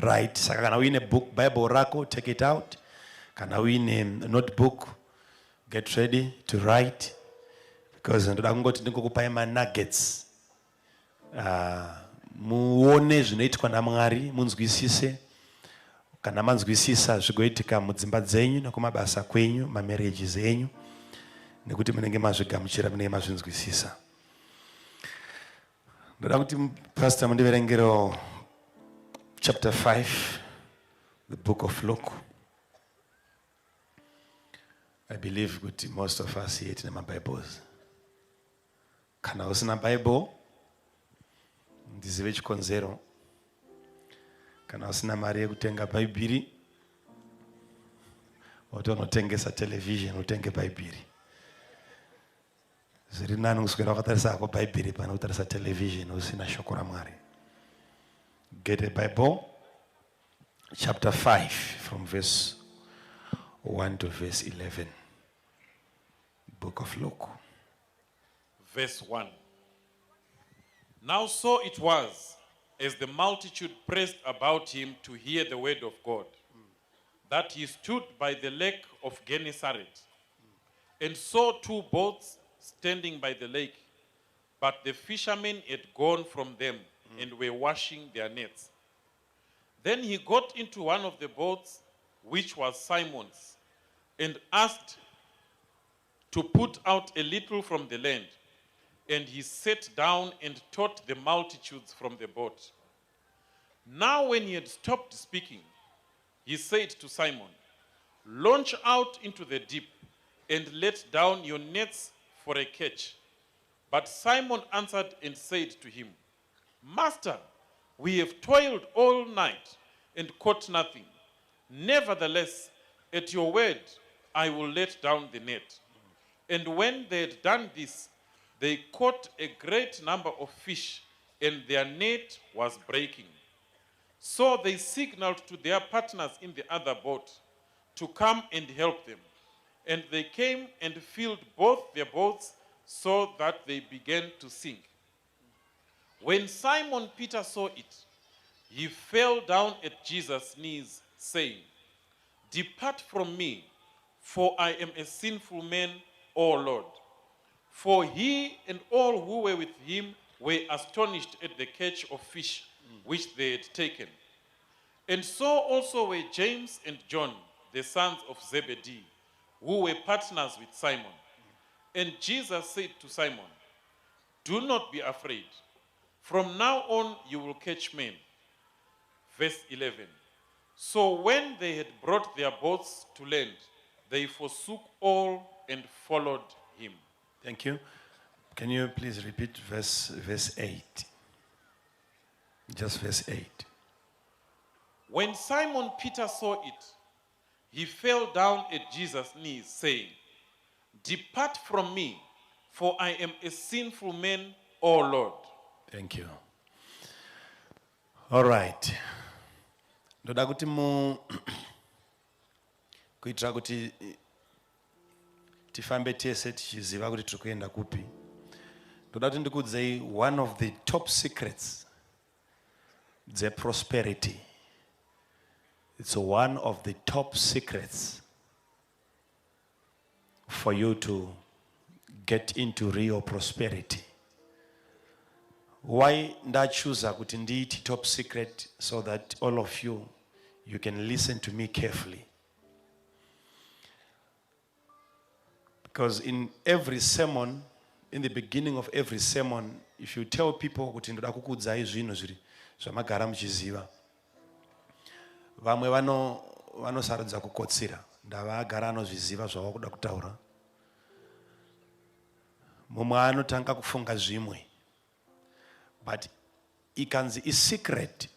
Right, saka kana uine book Bible rako, take it out. Kana uine notebook, get ready to write, because ndoda kungoti ndingokupai manuggets. Muone zvinoitwa naMwari, munzwisise. Kana manzwisisa, zvigoitika mudzimba dzenyu nekumabasa kwenyu, mamarriages enyu, nekuti munenge mazvigamuchira, munenge mazvinzwisisa. Ndoda kuti Pastor mundiverengerewo chapter 5, the book of Luke. I believe kuti most of us here tine maBibles. Kana usina Bible, ndizive chikonzero. Kana usina mari yekutenga Bhaibhiri, wotonotengesa television utenge Bhaibhiri. Zviri nani kuswera wakatarisa hako Bhaibheri pane kutarisa television usina shoko raMwari. Get a Bible, chapter 5, from verse 1 to verse 11, book of Luke. Verse 1. Now so it was, as the multitude pressed about him to hear the word of God, that he stood by the lake of Gennesaret, and saw two boats standing by the lake, but the fishermen had gone from them and were washing their nets. Then he got into one of the boats, which was Simon's, and asked to put out a little from the land. And he sat down and taught the multitudes from the boat. Now when he had stopped speaking, he said to Simon, "Launch out into the deep and let down your nets for a catch." But Simon answered and said to him, "Master, we have toiled all night and caught nothing. Nevertheless, at your word, I will let down the net." And when they had done this, they caught a great number of fish, and their net was breaking. So they signaled to their partners in the other boat to come and help them. And they came and filled both their boats so that they began to sink. When Simon Peter saw it, he fell down at Jesus' knees, saying, "Depart from me, for I am a sinful man, O Lord." For he and all who were with him were astonished at the catch of fish which they had taken. And so also were James and John, the sons of Zebedee, who were partners with Simon. And Jesus said to Simon, "Do not be afraid. From now on you will catch men." Verse 11. So when they had brought their boats to land, they forsook all and followed him. Thank you. Can you please repeat verse 8? Just verse 8. When Simon Peter saw it, he fell down at Jesus' knees, saying, "Depart from me, for I am a sinful man, O Lord." Thank you. All right. Ndoda kuti mu kuitira kuti tifambe tese tichiziva kuti tiri kuenda kupi. Ndoda kuti ndikuudzei one of the top secrets dzeprosperity. It's one of the top secrets for you to get into real prosperity. Why ndachuza kuti ndiiti top secret? So that all of you, you can listen to me carefully. Because in every sermon, in the beginning of every sermon, if you tell people kuti ndoda kukuudzai zvinhu zviri zvamagara muchiziva, vamwe vanosarudza kukotsira, ndava agara anozviziva zvava kuda kutaura. Mumwe anotanga kufunga zvimwe. But ikanzi isecret,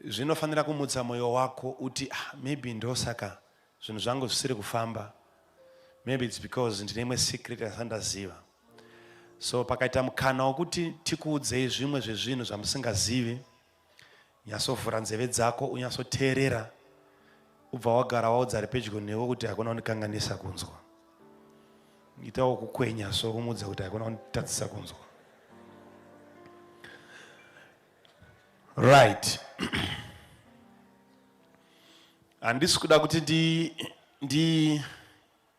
zvinofanira kumutsa mwoyo wako uti, "Ah, maybe ndosaka zvinhu zvangu zvisiri kufamba. Maybe it's because ndine imwe secret yasandaziva." So pakaita mukana wokuti tikuudzei zvimwe zvezvinhu zvamusingazivi, nyatsovhura nzeve dzako, unyatsoteerera, ubva wagara waudza ari pedyo newe kuti hakuna kundikanganisa kunzwa. Itawo kukwenya so kumudza kuti hakuna kunditadzisa kunzwa. Right, handisi kuda kuti ndi ndi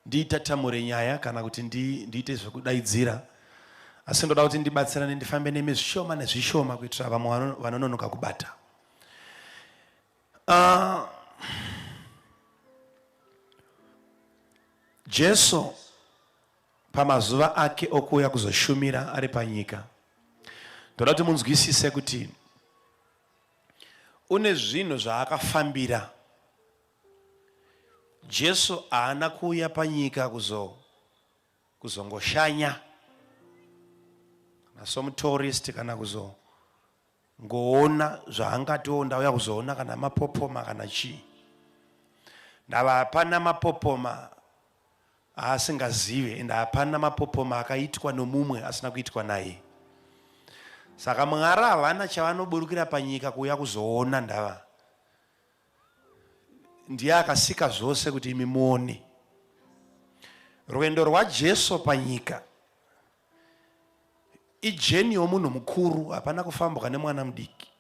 ndiitatamure nyaya kana kuti ndiite zvekudaidzira, asi ndoda kuti ndibatsirane, ndifambe nemi zvishoma nezvishoma kuitira vamwe vanononoka kubata. Jesu pamazuva ake okuuya kuzoshumira ari panyika, ndoda kuti munzwisise kuti une zvinhu zvaakafambira. Jesu haana kuuya panyika kuzongoshanya kana somutourist, kana kuzongoona zvaangatiwo ndauya kuzoona kana mapopoma kana chii. Ndava hapana mapopoma aasingazive, ende hapana mapopoma akaitwa nomumwe asina kuitwa naye. Saka Mwari havana chavanoburukira panyika kuuya kuzoona. Ndava ndiye akasika zvose kuti imi muone. Rwendo rwaJesu panyika ijourney yomunhu mukuru, hapana kufambwa nemwana mudiki.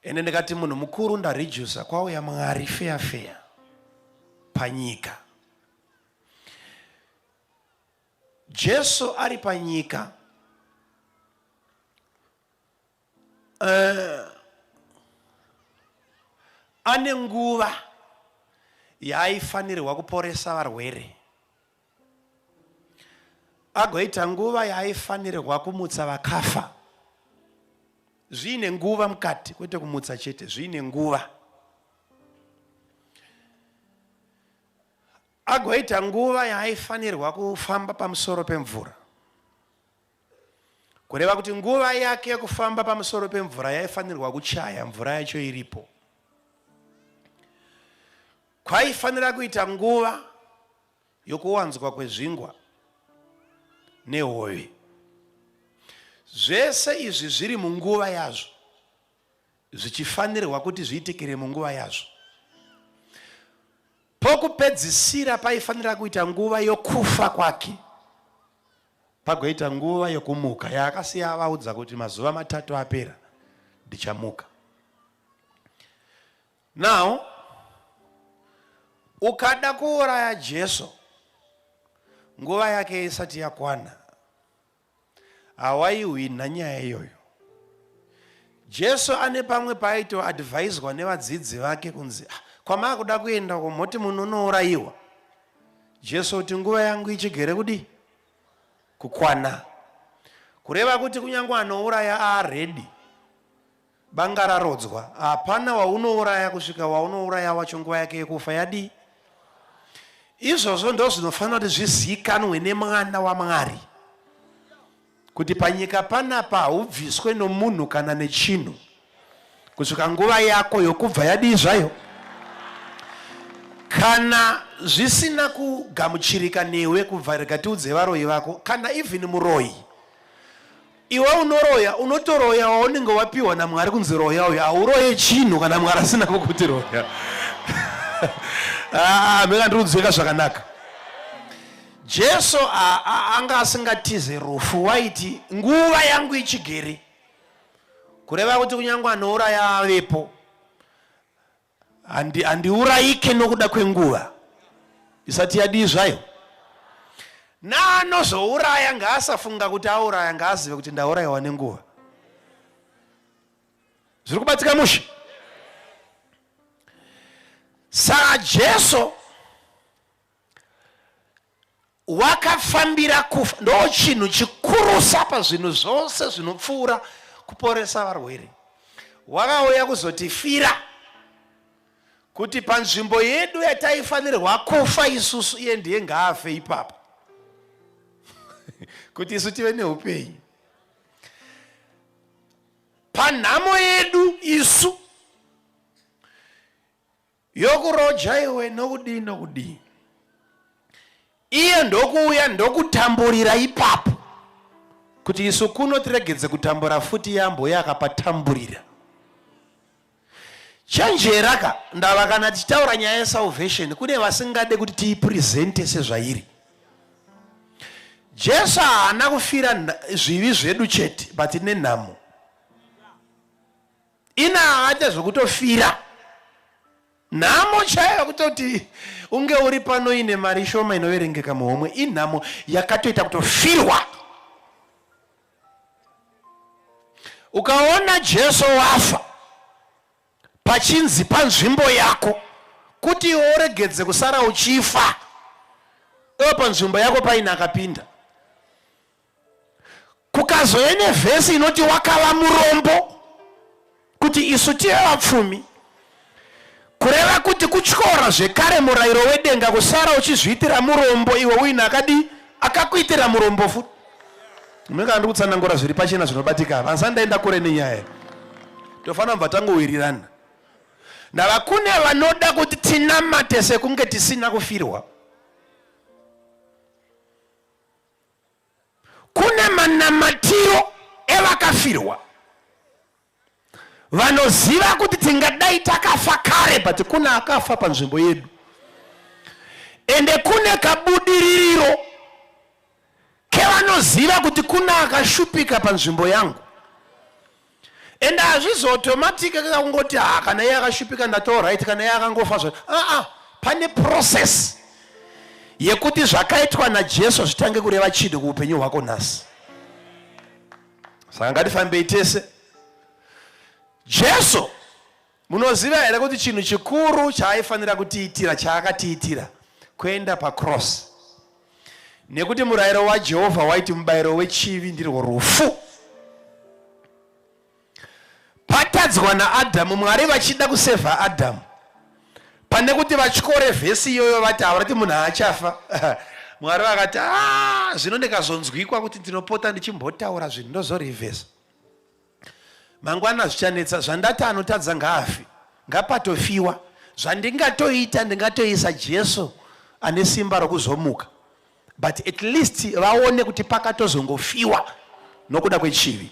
Ende ndikati munhu mukuru, ndaredusa. Kwauya Mwari feya feya panyika. Jesu ari panyika, ane nguva yaaifanirwa kuporesa varwere, agoita nguva yaaifanirwa kumutsa vakafa. Zviine nguva mukati, kwete kumutsa chete, zviine nguva. Agoita nguva yaaifanirwa kufamba pamusoro pemvura, kureva kuti nguva yake yekufamba pamusoro pemvura yaifanirwa kuchaya mvura yacho iripo. Kwaifanira kuita nguva yokuwanzwa kwezvingwa nehove. Zvese izvi zviri munguva yazvo, zvichifanirwa kuti zviitikire munguva yazvo. Pokupedzisira paifanira kuita nguva yokufa kwake, pagoita nguva yokumuka yaakasiya avaudza kuti mazuva 3 apera ndichamuka. Now ukada kuuraya Jesu nguva yake isati yakwana, hawaihwina nyaya iyoyo. Jesu ane pamwe paaitoadvaiswa nevadzidzi vake kunzi, "Ah, kwamaakuda kuenda uko moti munonourayiwa." Jesu kuti, "Nguva yangu ichigere kudii kukwana." Kureva kuti kunyange anouraya aready, banga rarodzwa. Hapana waunouraya kusvika waunouraya wacho nguva yake yekufa yadii. Izvozvo ndo zvinofanira kuti zvizikanwe nemwana waMwari, kuti panyika panapa haubviswe nomunhu kana nechinhu kusvika nguva yako yokubva yadii zvayo. Kana zvisina kugamuchirika newe kubva, rega tiudze varoyi vako, kana even muroyi. Iwe unoroya, unotoroya waunenge wapiwa naMwari kunzi roya uyo. Hauroye chinhu kana Mwari asina kukuti roya. Ah, meka ndirikudzweka zvakanaka. Jesu anga asingatize rufu, waiti nguva yangu ichigere, kureva kuti kunyange anouraya avepo, handiurayike nokuda kwenguva isati yadii zvayo. Naanozouraya ngaasafunga kuti auraya, ngaazive kuti ndaurayiwa nenguva. Zviri kubatika mushe. Saka Jesu wakafambira kufa, ndo chinhu chikurusa pazvinhu zvose zvinopfuura kuporesa varwere. Wakauya kuzotifira kuti panzvimbo yedu yataifanirwa kufa isusu, iye ndiye ngaafe ipapo kuti isu tive neupenyu. Panhamo yedu isu yokuroja iwe nokudii nokudii, iye ndokuuya ndokutamburira ipapo kuti isu kuno tiregedze kutambura futi. Yamboya akapatamburira. Chenjera ka, ndava kana tichitaura nyaya yesalvation, kune vasingade kuti tiipresente sezvairi. Jesu haana kufira zvivi zvedu chete, but nenhamo. Ina haata zvekutofira. Nhamo chaiyo kutoti unge uri pano ine mari shoma inoverengeka muhomwe inhamo yakatoita kutofirwa. Ukaona Jesu wafa pachinzi panzvimbo yako kuti iwe uregedze kusara uchifa iwe panzvimbo yako paine akapinda. Kukazove nevhesi inoti wakava murombo kuti isu tive vapfumi, kureva kuti kutyora zvekare murayiro wedenga, kusara uchizviitira murombo iwe uine akadii akakuitira murombo futi. Munenge ndiri kutsanangura zviri pachena zvinobatika apa, handisati ndaenda kure nenyaya. Tofanira kubva tangowirirana. Ndava kune vanoda kuti tinamate sekunge tisina kufirwa. Kune manamatiro evakafirwa vanoziva kuti tingadai takafa kare, but kune akafa panzvimbo yedu, ende kune kabudiririro kevanoziva kuti kune akashupika panzvimbo yangu. Ende hazvizi automatic kungoti ha kana iye akashupika ndatoo right, kana iye akangofa zva aa, pane process yekuti zvakaitwa naJesu zvitange kureva chinhu kuupenyu hwako nhasi. Saka ngatifambei tese. Jesu, munoziva here kuti chinhu chikuru chaaifanira kutiitira chaakatiitira kuenda pacross, nekuti murayiro waJehovha waiti mubayiro wechivi ndirwo rufu. Patadzwa naAdhamu, Mwari vachida kusevha Adhamu, pane kuti vatyore vhesi iyoyo vati havarati munhu haachafa, Mwari vakati ah, zvino ndikazonzwikwa kuti ndinopota ndichimbotaura zvinhu ndozorivhesa mangwana zvichanetsa. Zvandati anotadza ngaafi, ngapatofiwa. Zvandingatoita, ndingatoisa Jesu ane simba rokuzomuka, but at least vaone kuti pakatozongofiwa nokuda kwechivi.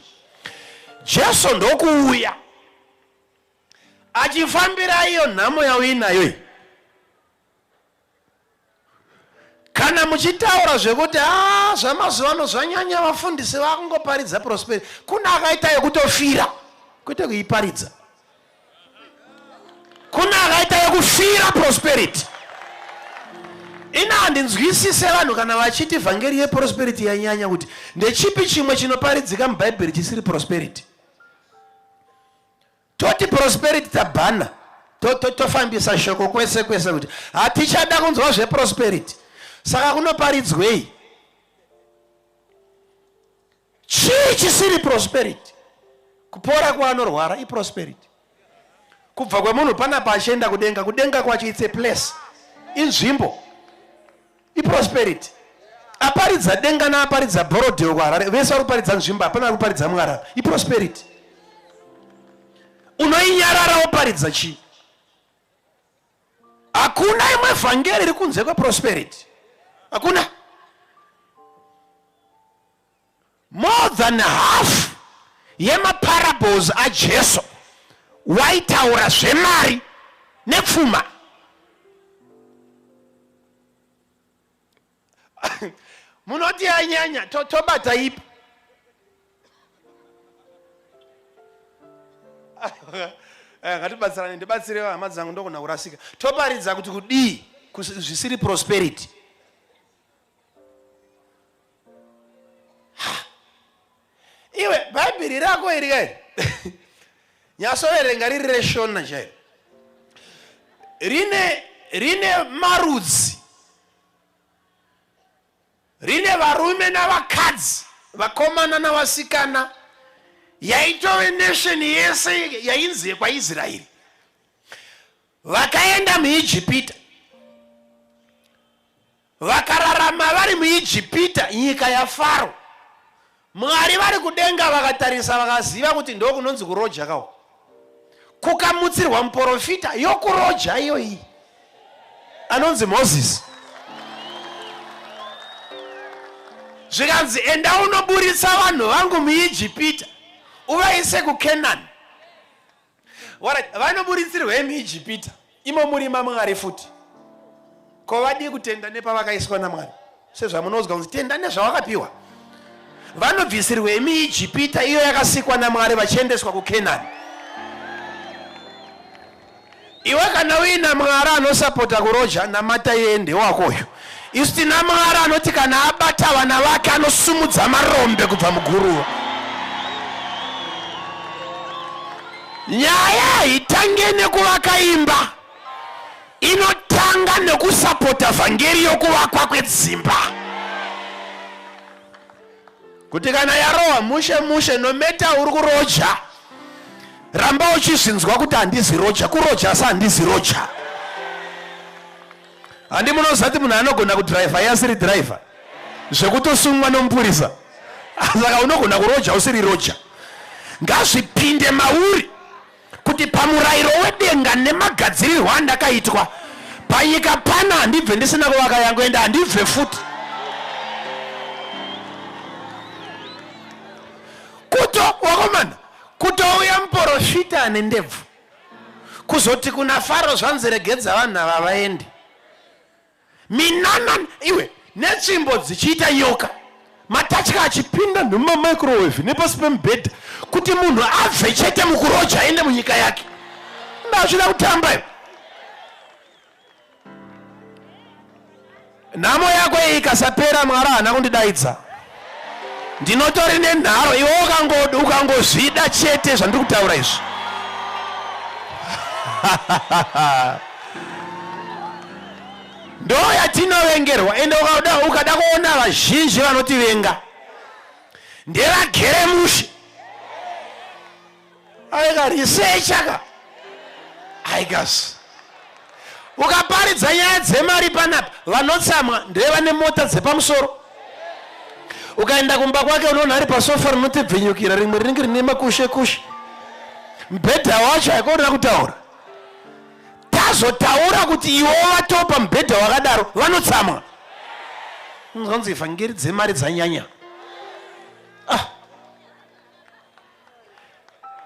Jesu ndokuuya achifambira iyo nhamo yauinayo iyi. Kana muchitaura zvekuti ah, zvamazuva ano zvanyanya, vafundisi vakungoparidza prosperity, kuna akaita yekutofira, kwete kuiparidza. Kuna akaita yekufira prosperity. Ina handinzwisise vanhu kana vachiti vhangeri yeprosperity yanyanya, kuti ndechipi chimwe chinoparidzika muBhaibheri chisiri prosperity? Toti prosperity tabhana, tofambisa shoko kwese kwese kuti hatichada kunzwa zveprosperity. Saka kunoparidzwei? Chii chisiri prosperity? Kupora kwanorwara iprosperity. Kubva kwemunhu panapa achienda kudenga, kudenga kwacho it's a place, inzvimbo, iprosperity. Aparidza denga naaparidza Borodheo kuHarare, vese vari kuparidza nzvimbo, hapana ari kuparidza Mwari apa. Iprosperity. Unoinyarara woparidza chii? Hakuna imwe vhangeri iri kunze kweprosperity, hakuna. More than half yemaparables aJesu waitaura zvemari nepfuma. Munoti yanyanya, tobata ipi? Ngatibatsirane, ndibatsire hama dzangu, ndogona kurasika. Toparidza kuti kudii zvisiri prosperity? Iwe Bhaibheri rako iri kai nyasoverenga riri reshona chairo, rine marudzi, rine varume navakadzi, vakomana navasikana. Yaitove nation yese yainzi yekwaIsraeri vakaenda muIjipita, vakararama vari muIjipita, nyika yaFaro. Mwari vari kudenga vakatarisa vakaziva kuti ndokunonzi kuroja kawo. Kukamutsirwa muprofita yokuroja iyoyi anonzi Mozisi. Zvikanzi enda unoburitsa vanhu vangu muIjipita uvaise kuKenani. Vanoburitsirwei muIjipita imo murima Mwari futi? Ko vadii kutenda nepavakaiswa naMwari? Sezvamunozwa kunzi tenda nezvawakapiwa. Vanobvisirwei muIjipita iyo yakasikwa naMwari vachiendeswa kuKenani? Iwe kana uina Mwari anosapota kuroja, namata iye ndewakoyo. Isu tina Mwari anoti kana abata vana vake anosumudza marombe kubva muguruva. Nyaya haitange nekuvaka imba, inotanga nekusapota vhangeri yokuvakwa kwedzimba. Kuti kana yarohwa mushe mushe, nometa uri kuroja, ramba uchizvinzwa kuti handizi roja, kuroja asi handizi roja. Handi munoziva kuti munhu anogona kudhiraivha iye asiri dhiraivha zvekutosungwa nomupurisa. Saka unogona kuroja usiri roja. Ngazvipinde mauri kuti pamurayiro wedenga nemagadzirirwo andakaitwa panyika pano handibve ndisina kuvaka yangu ende handibve futi. Kuto wakomana kutouya muporofita ane ndebvu kuzoti kuna Faro zvanzi regedza vanhu ava vaende. Minana iwe netsvimbo dzichiita nyoka, matatya achipinda nemumamicrowave nepasi pemubhedha kuti munhu abve chete mukuroja aende munyika yake. Ndazvida kutamba iwe. Nhamo yako iyi ikasapera Mwari haana kundidaidza. Ndinotori nenharo iwe ukangozvida chete zvandiri kutaura izvi. Ndo yatinovengerwa ende ukada, ukada kuona vazhinji vanotivenga ndevagere mushe. Aika research aka aikas ukaparidza nyaya dzemari panapa vanotsamwa ndevane mota dzepamusoro. Ukaenda kumba kwake unoona ari pasofa rinotibvinyukira rimwe rinenge rine makushe kushe, mubhedha wacho haikona kutaura. Tazotaura kuti iwo vatopa mubhedha wakadaro vanotsamwa. Unzonzi vhangeri dzemari dzanyanya. Ah.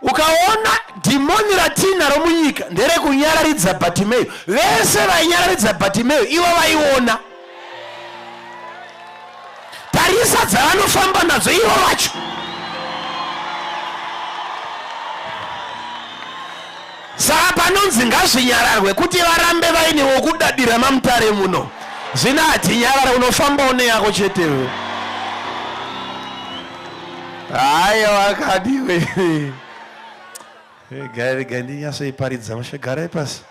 Ukaona dhimoni ratiinaro munyika nderekunyararidza Bhatimeyo. Vese vainyararidza Bhatimeyo ivo vaiona. Tarisa dzavanofamba nadzo ivo vacho. Saka panonzi ngazvinyararwe kuti varambe vaine wokudadira mamutare muno. Zvino hatinyarara unofambawo neyako chetewe. Haya wakadiwe. Regai regai ndinyatsoiparidza mushe garai pasi.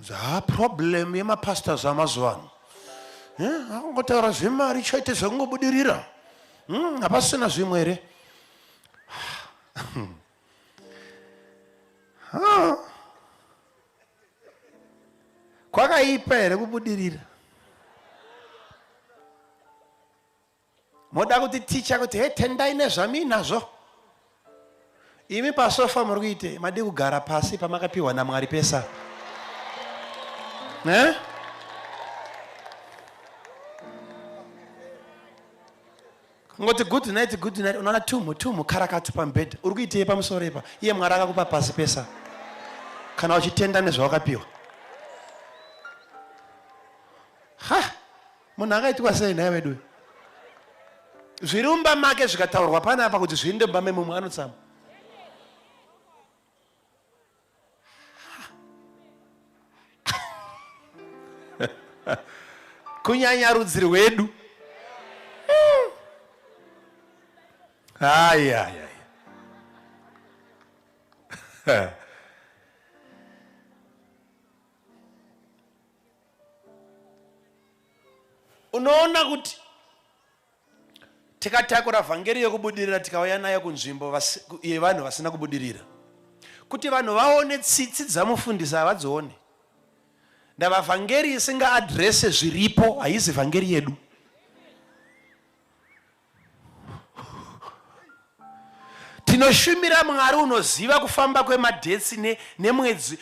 Zaa problem yemapastors amazuva ano. Eh, akungotaura zvemari chete zvekungobudirira. Hapasina zvimwe here? Kwakaipa here kubudirira? Moda kuti ticha kuti he tendai nezvamuinazvo. Imi pasofa muri kuite madi kugara pasi pamakapiwa naMwari pesa. Eh? Kungoti good night good night unoona tumhu tumhu karakatu pamubhedha. Uri kuitei pamusoro ipa? Iye Mwari akakupa pasi pesa. Kana uchitenda nezvawakapiwa. Ha! Munhu akaitwa sei nhai veduwe? Zviri mumba make zvikataurwa panapa kuti zviinde mumba memumwe anotsamwa. Kunyanya rudzi rwedu. Haya haya. Unoona kuti tikatakura vhangeri yekubudirira tikauya nayo kunzvimbo yevanhu vasina kubudirira, kuti vanhu vaone tsitsi dzamufundisi havadzione. Ndava vhangeri isingaadrese zviripo haizi vhangeri yedu. Tinoshumira Mwari unoziva kufamba kwemadhetsi nemwedzi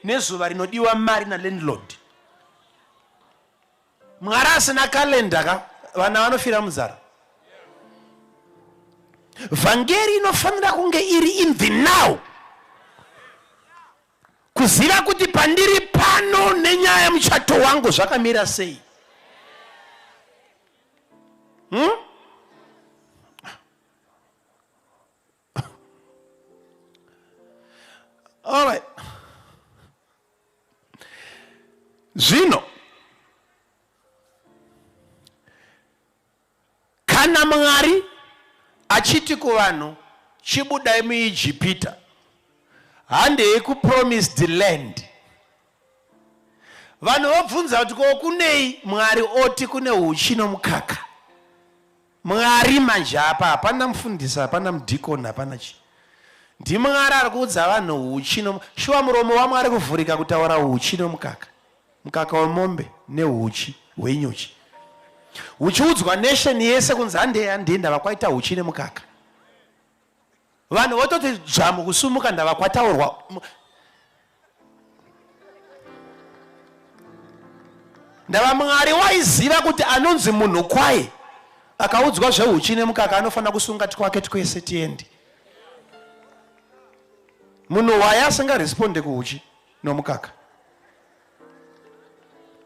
nezuva rinodiwa mari nalandlord. Mwari asina kalenda ka vana vanofira munzara. Vhangeri inofanira kunge iri in the now. Kuziva kuti pandiri pano nenyaya yemuchato wangu zvakamira sei. Zvino kana Mwari achiti kuvanhu chibudai muIjipita, handei kupromised land, vanhu vobvunza kuti ko kunei? Mwari oti kune huchi nomukaka. Mwari manje apa hapana mufundisi, hapana mudhikoni, hapana chii. NdiMwari ari kuudza vanhu huchi no shuwa muromo waMwari kuvhurika kutaura huchi nomukaka. Mukaka wemombe nehuchi hwenyuchi. Huchiudzwa nation yese kunzi handei handei ndava kwaita huchi nemukaka. Vanhu vototi dzvamu kusumuka ndava kwataurwa. Ndava Mwari waiziva kuti anonzi munhu kwaye akaudzwa zvehuchi nemukaka anofanira kusunga twake twese tiende. Munhu waye asingaresponde kuhuchi nomukaka.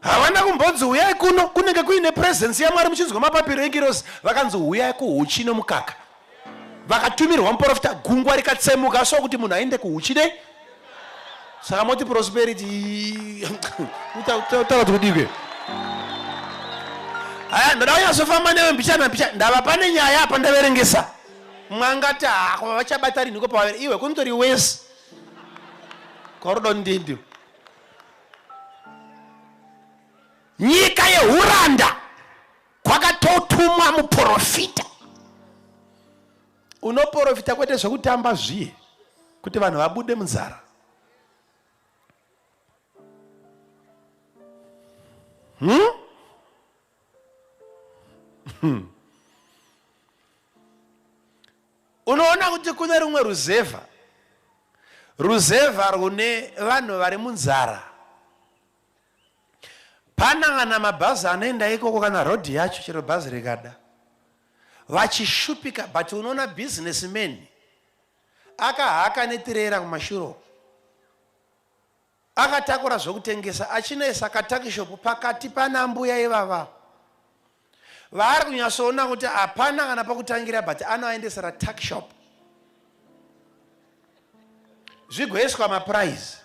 Havana kumbonzi huyai kuno kunenge kuine presence yaMwari muchinzwa mapapiro engirozi. Vakanzi huyai kuhuchi nomukaka. Vakatumirwa muprofita, gungwa rikatsemuka so kuti munhu aende kuhuchi ne saka moti prosperity taura kuti kudikwe. Aya ndoda kunyatsofamba newe mbichana mbichana, ndava pane nyaya apa ndaverengesa. Mwangati hako vachabata rinhiko pavavere iwe kunotori wese kwarudo ndindi. Nyika yehuranda kwakatotumwa muprofita. Unoprofita kwete zvekutamba zviye kuti vanhu vabude munzara. Unoona kuti kune rumwe ruzevha, ruzevha rune vanhu vari munzara. Pana kana mabhazi anoenda ikoko kana rodhi yacho chero bhazi rikada vachishupika, but unoona businessman akahaka netirera kumashure uko akatakura zvokutengesa achinoisa katakishopu pakati pana mbuya ivava vaari kunyatsoona kuti hapana kana pokutangira, but anoaendesera tuckshop zvigoiswa maprize.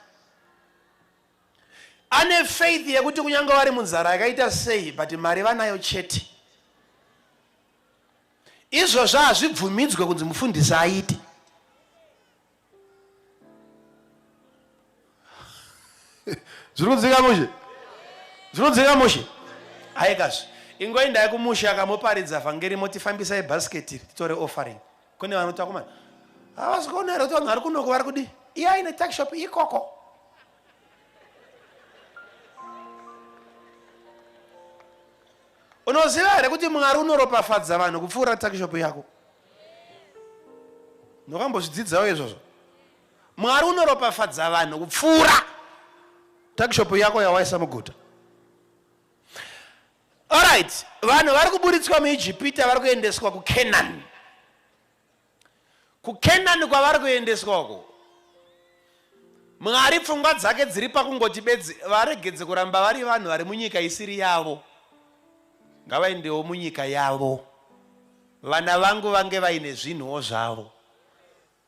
Ane faith yekuti kunyange vari munzara yakaita sei but mari vanayo chete. Izvozvo hazvibvumidzwe kunzi mufundisi aite. Zviri kunzwika mushe? Zviri kunzwika mushe? Aikazve. Ingoendai kumusha akamoparidza vhangeri motifambisai basket iri titore offering. Kune vanoti akomana havasi kuona here kuti vanhu vari kunoko vari kudii? Iye aine tuckshop ikoko. Unoziva here kuti Mwari unoropafadza vanhu kupfuura tuckshop yako? Ndakambozvidzidzawo izvozvo. Mwari unoropafadza vanhu kupfuura tuckshop yako yawaisa muguta. Alright, vanhu vari kuburitswa muIjipita vari kuendeswa kuCanaan. KuCanaan kwavari kuendeswa uko, Mwari pfungwa dzake dziri pakungoti bedzi varegedze kuramba vari vanhu vari munyika isiri yavo. Ngavaendewo munyika yavo. Vana vangu vange vaine zvinhuwo zvavo.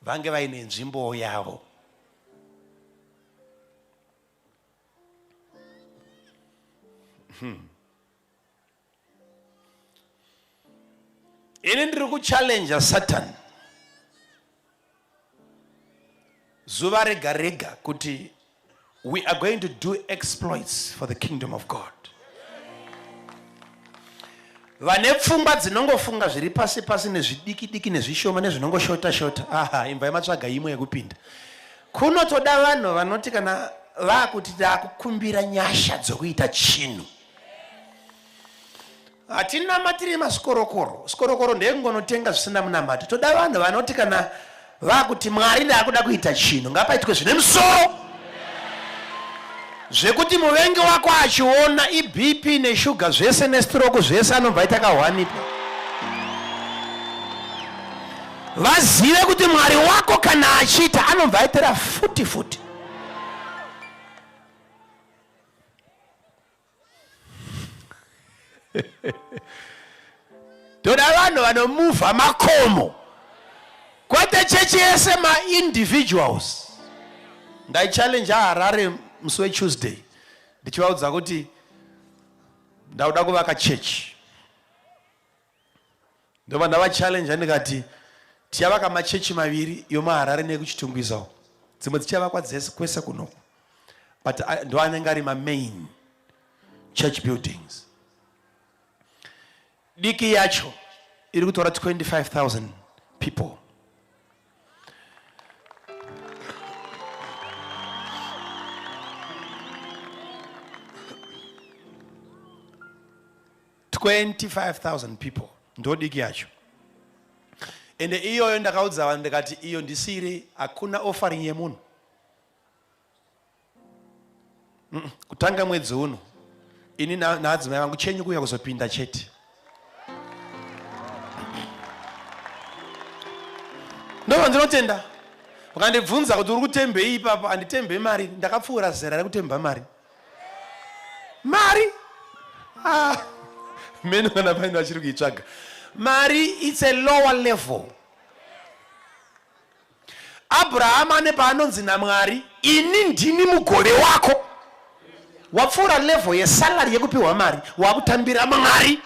Vange vaine nzvimbowo yavo. Ini ndiri kuchallenger Satan zuva rega rega kuti we are going to do exploits for the kingdom of God. Vane pfungwa dzinongofunga zviri pasi pasi nezvidiki diki nezvishoma nezvinongoshota shota, aha, imva yematsvaga imwe yekupinda. Kunotoda vanhu vanoti kana vakuti takukumbira nyasha dzokuita chinhu, hatinamatiri masikorokoro. Sikorokoro ndeyekungonotenga zvisina munamato. Toda vanhu vanoti kana vakuti Mwari ndakuda kuita chinhu, ngapaitwe zvine musoro, zvekuti muvengi wako achiona iBP neshuga zvese nestroke zvese anobva aita kahwanipa. Vazive kuti Mwari wako kana achiita anobva aitira futi futi. Toda vanhu vanomuvha makomo, kwete chechi yese, maindividuals. Ndaichallenge Harare musi weTuesday. Ndichivaudza kuti ndauda kuvaka chechi. Ndobva ndavachallenge ndikati tichavaka machechi maviri yomuHarare nekuChitungwiza uko. Dzimwe dzichavakwa dzese kwese kunoku. But ndo anenge ari mamain church buildings. Diki yacho iri kutora 25,000 people. 25,000 people ndodiki yacho. Ende iyoyo ndakaudza vanhu ndikati iyo ndisiri, hakuna offering yemunhu. Kutanga mwedzi uno ini naadzimai vangu chenyu kuuya kuzopinda chete. Ndobva ndinotenda. Vakandibvunza kuti uri kutembei ipapo, handitembei mari, ndakapfuura zera rekutemba mari. Mari? Meno kana paine vachiri kuitsvaga. Mari it's a lower level. Abraham ane paanonzi naMwari, ini ndini mugove wako. Wapfuura level yesalary yekupiwa mari, wakutambira Mwari.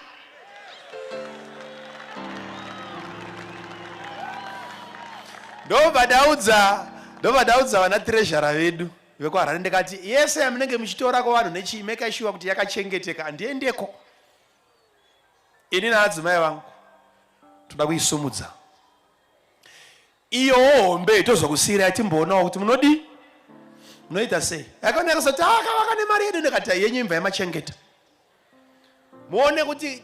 Ndobva ndaudza vana treasurer vedu vekuHarare ndikati yese yamunenge muchitora kuvanhu nechii, make sure kuti yakachengeteka, handiendeko. Ini naadzimai vangu toda kuisumudza. Iyo hombe tozokusiyirai timboonawo kuti munodii, munoita sei. Yakaona yakazoti akavaka nemari yedu, ndikati yenyu imva yamachengeta. Muone kuti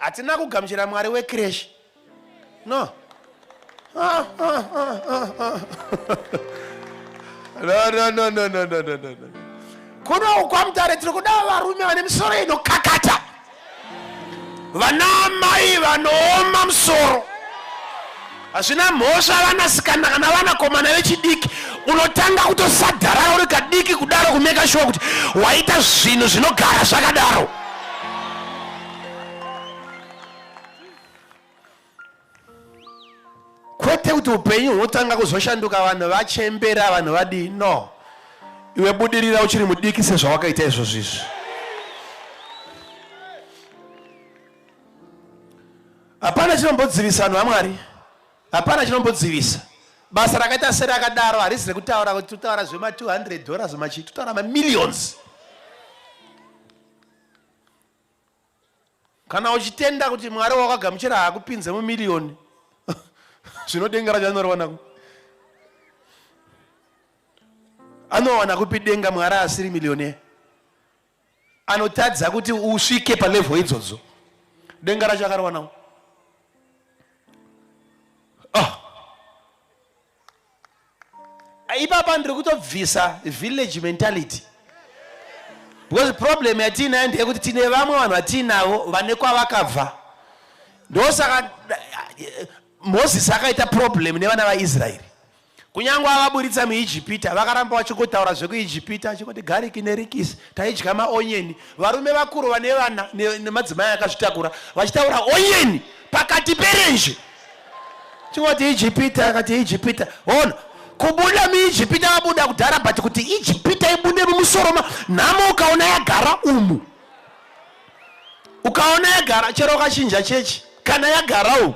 hatina kugamuchira Mwari wecreche. No. No, no, no, no, no, no, no, no. Kuno kwaMutare tiri kuda varume vane misoro inokakata. Vana amai vanooma musoro. Hazvina mhosva vanasikana kana vanakomana vechidiki, unotanga kutosadharara uri kadiki kudaro kumeka sure kuti waita zvinhu zvinogara zvakadaro. Kwete kuti upenyu hunotanga kuzoshanduka vanhu vachembera, vanhu vadii. No, iwe budirira uchiri mudiki sezvawakaita izvozvo izvi. Hapana chinombodzivisa vanhu vaMwari, hapana chinombodzivisa. Basa rakaita serakadaro harisi rekutaura kuti totaura zvema 200 dollars machi, totaura mamillions. Kana uchitenda kuti Mwari wakagamuchira haakupinze mumiliyoni, zvino denga racho anoriwana kupi? Anowana kupi denga Mwari asiri miliyoni? Anotadza kuti usvike palevel idzodzo, denga racho akariwanawo. Ipapa ndiri kutobvisa village mentality, because problem yatiinayo ndeyekuti tine vamwe vanhu vatiinavo vane kwavakabva. Ndosaka Moses akaita problem nevana vaIsraeri. Kunyange avaburitsa muIjipita, vakaramba vachingotaura zvekuIjipita, achingoti gariki nerikisi, taidya maonyeni. Varume vakuru vane vana nemadzimai akazvitakura vachitaura onyeni pakati perenje. Chingoti Ijipita, akati Ijipita. Ona, kubuda muIjipita vabuda kudhara, but kuti Ijipita ibude mumusoro nhamo ukaona yagara umu. Ukaona yagara, chero ukachinja chechi, kana yagara umu.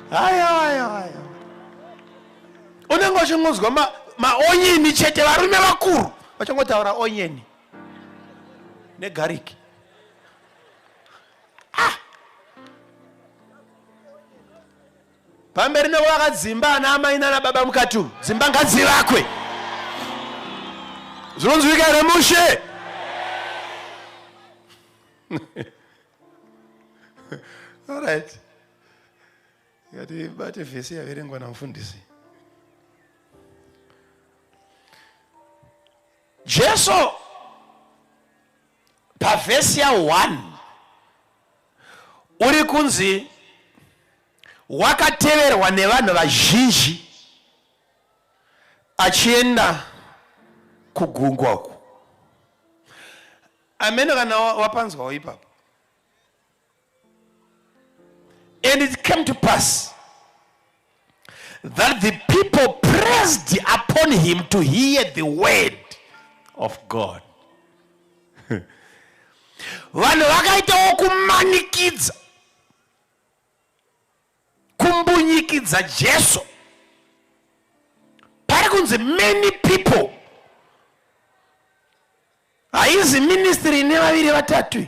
Haya, haya, haya. Unenge uchingonzwa maonyeni chete, varume vakuru vachangotaura onyeni negariki. Pamberi nekuvaka dzimba ana amai nana baba mukati umu, dzimba ngadzivakwe. Zvinonzwika here mushe? All right. Ngatibate vhesi yaverengwa namufundisi. Jesu pavhesi ya 1 uri kunzi wakateverwa nevanhu vazhinji achienda kugungwa uku. Ameno kana wapanzwawo ipapo. And it came to pass that the people pressed upon him to hear the word. of God. Vanhu vakaitawo kumanikidza, kumbunyikidza Jesu. Pari kunzi many people, haizi ministry ine vaviri vatatu.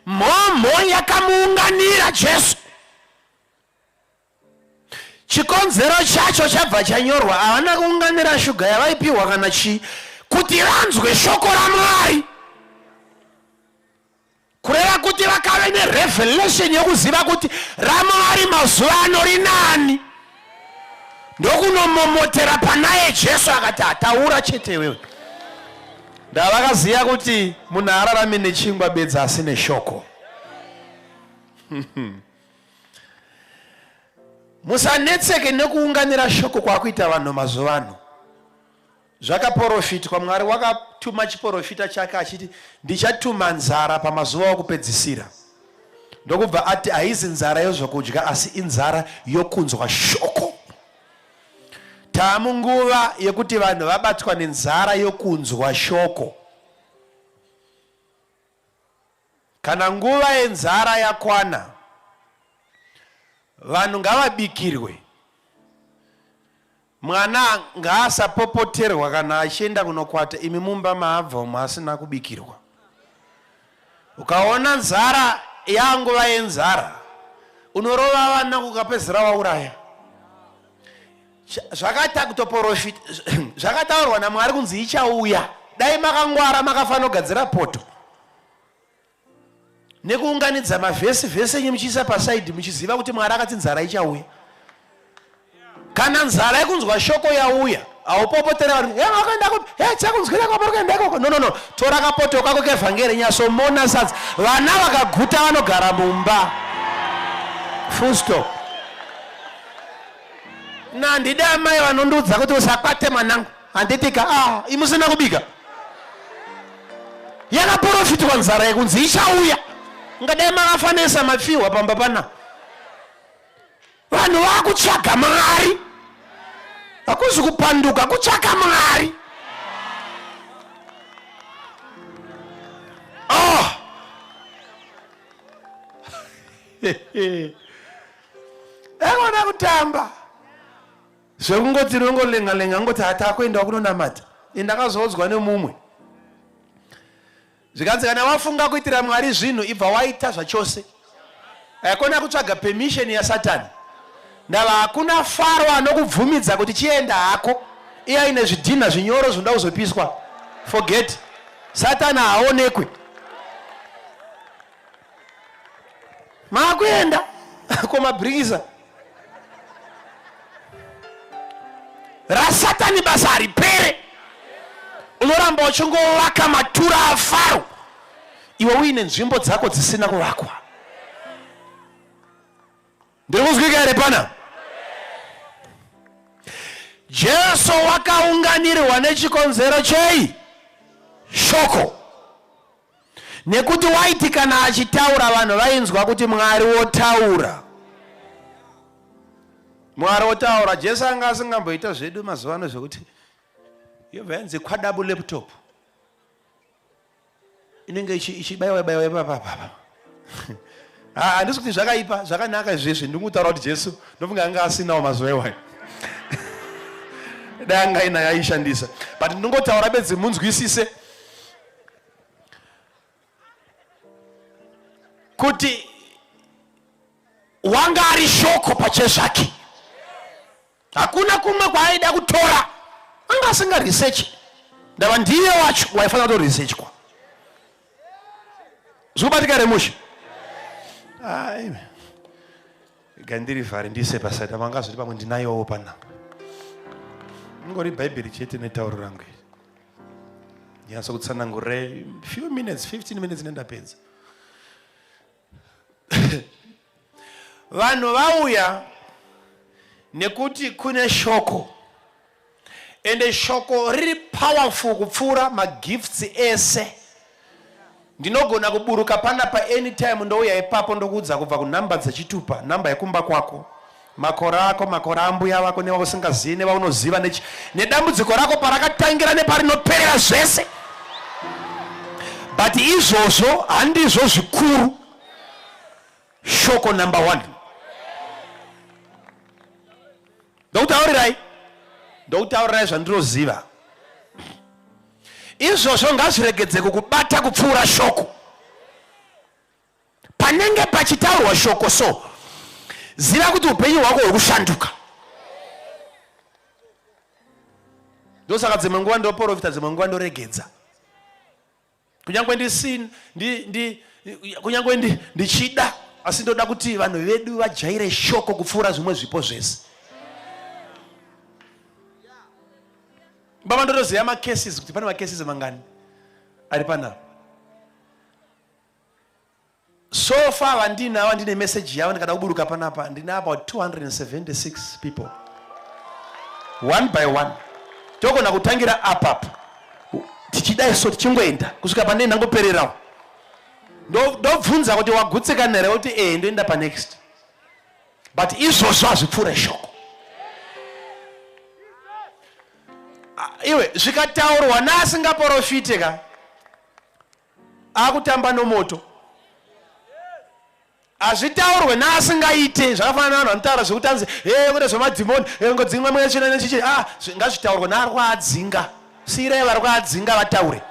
Mhomho yakamuunganira Jesu. Chikonzero chacho chabva chanyorwa, havana kuunganira shuga yavaipiwa kana chii, kuti vanzwe shoko raMwari, kureva kuti vakave nerevelation yokuziva kuti raMwari mazuva ano rinani. Ndokunomomotera panaye Jesu, akati, "Hataura chete iwewe." Ndavakaziva kuti munhu ararame nechingwa bedzi, asi neshoko. Musanetseke nekuunganira shoko kwakuita vanhu mazuva ano. Zvakaprofitwa, Mwari wakatuma chiprofita chake achiti, "Ndichatuma nzara pamazuva okupedzisira." Ndokubva ati haizi nzara yezvokudya, asi inzara yokunzwa shoko. Taamunguva yekuti vanhu vabatwa nenzara yokunzwa shoko. Kana nguva yenzara yakwana, vanhu ngavabikirwe. Mwana ngaasapopoterwa kana achienda kunokwata, imi mumba maabva umo asina kubikirwa. Ukaona nzara yanguva yenzara, unorova vana kukapedzera wauraya. Zvakaita kutoprofita, zvakataurwa naMwari kunzi ichauya. Dai makangwara, makafanira kugadzira poto nekuunganidza mavhesi vhesi enyu muchiisa pasaidhi, muchiziva kuti Mwari akati nzara ichauya. Kana nzara yekunzwa shoko yauya, haupopotera vanhu, "He, wakaenda kupi? He, chakunzwira kwapo kuenda ikoko." No, no, no, tora kapoto kako kevhangeri, nyasomona sadza. Vana vakaguta vanogara mumba, full stop. Nandidi amai vanondiudza kuti, "Usakwate mwanangu, handitika." Ah, imusina kubika. Yakaprofitwa nzara yekunzi ichauya. Ngadai makafanisa mapfihwa pamba pana. Vanhu vakutsvaga Mwari, hakuzi kupanduka, kutsvaka Mwari. Oh, ekona kutamba zvekungoti rinongolenga lenga, ngoti hatakuendawo kunonamata. Indakazoudzwa nemumwe, zvikanzi, kana wafunga kuitira Mwari zvinhu, ibva waita zvachose, haikona kutsvaga permission yaSatani. Ndava hakuna Faro anokubvumidza kuti chienda hako, iye aine zvidhinha zvinyoro zvinoda kuzopiswa. Forget, Satani haaonekwe. Maakuenda komabhirikisa raSatani, basa haripere. Unoramba uchingovaka matura aFaro, iwe uine nzvimbo dzako dzisina kuvakwa. Ndiri kuzwika here pana? Jesu wakaunganirwa nechikonzero chei? Shoko. Nekuti waiti kana achitaura, vanhu vainzwa kuti Mwari wotaura, Mwari wotaura. Jesu anga asingamboita zvedu mazuva ano zvekuti yobva yanzi kwadabu laptop inenge ichibayiwa bayiwa ipapapapa. Handisi kuti zvakaipa, zvakanaka izvezvi. Ndikutaura kuti Jesu ndofunga anga asinawo mazuva iwayo. Dai anga ainayo, aishandisa, but ndinongotaura bedzi munzwisise kuti wanga ari shoko pachezvake. Hakuna kumwe kwaaida kutora, anga asinga research. Ndava ndiye wacho waifanira kutoresearchwa. Zvikubatika here mushe? Ai, gandirivhari ndiise pasaida vangazoti pamwe ndinayowo panapa. Ingori Bhaibheri chete netauro rangu iri. Nyatso kutsanangurire few minutes, 15 minutes, nendapedza. Vanhu vauya nekuti kune shoko, ende shoko riri powerful kupfuura magifts ese. Ndinogona kuburuka panapa anytime, ndouya ipapo, ndokuudza kubva kunhamba dzechitupa, nhamba yekumba kwako. Makore ako, makore ambuya vako, nevausingazivi, nevaunoziva, nedambudziko rako parakatangira neparinoperera zvese. But izvozvo handizvo zvikuru. Shoko number 1. Ndokutaurirai, ndokutaurirai zvandinoziva. Izvozvo ngazviregedze kukubata kupfuura shoko. Panenge pachitaurwa shoko so, ziva kuti upenyu hwako huri kushanduka. Ndosaka dzimwe nguva ndoprofita, dzimwe nguva ndoregedza. Kunyange kunyange ndichida, asi ndoda kuti vanhu vedu vajaire shoko kupfuura zvimwe zvipo zvese. Baba, ndotoziva macases kuti pane macases mangani ari panapa. So far vandinavo, ndine message yavo, ndikada kuburuka panapa ndine about 276 people, one by one. Togona kutangira apapa tichidai so, tichingoenda kusvika pane ndangopererawo. Ndobvunza kuti wagutsikana here, kuti ehe, ndoenda panext. But izvozvo hazvipfuure shoko. Iwe, zvikataurwa naasingaprofite ka, akutamba nomoto. Hazvitaurwe naasingaite. Zvakafanana navanhu vanotaura zvekuti anzi e kune zvemadhimoni, ngodzimwe mweya tsvina nechichi. Ah, ngazvitaurwe naari kwaadzinga. Siyirai vari kwaadzinga vataure.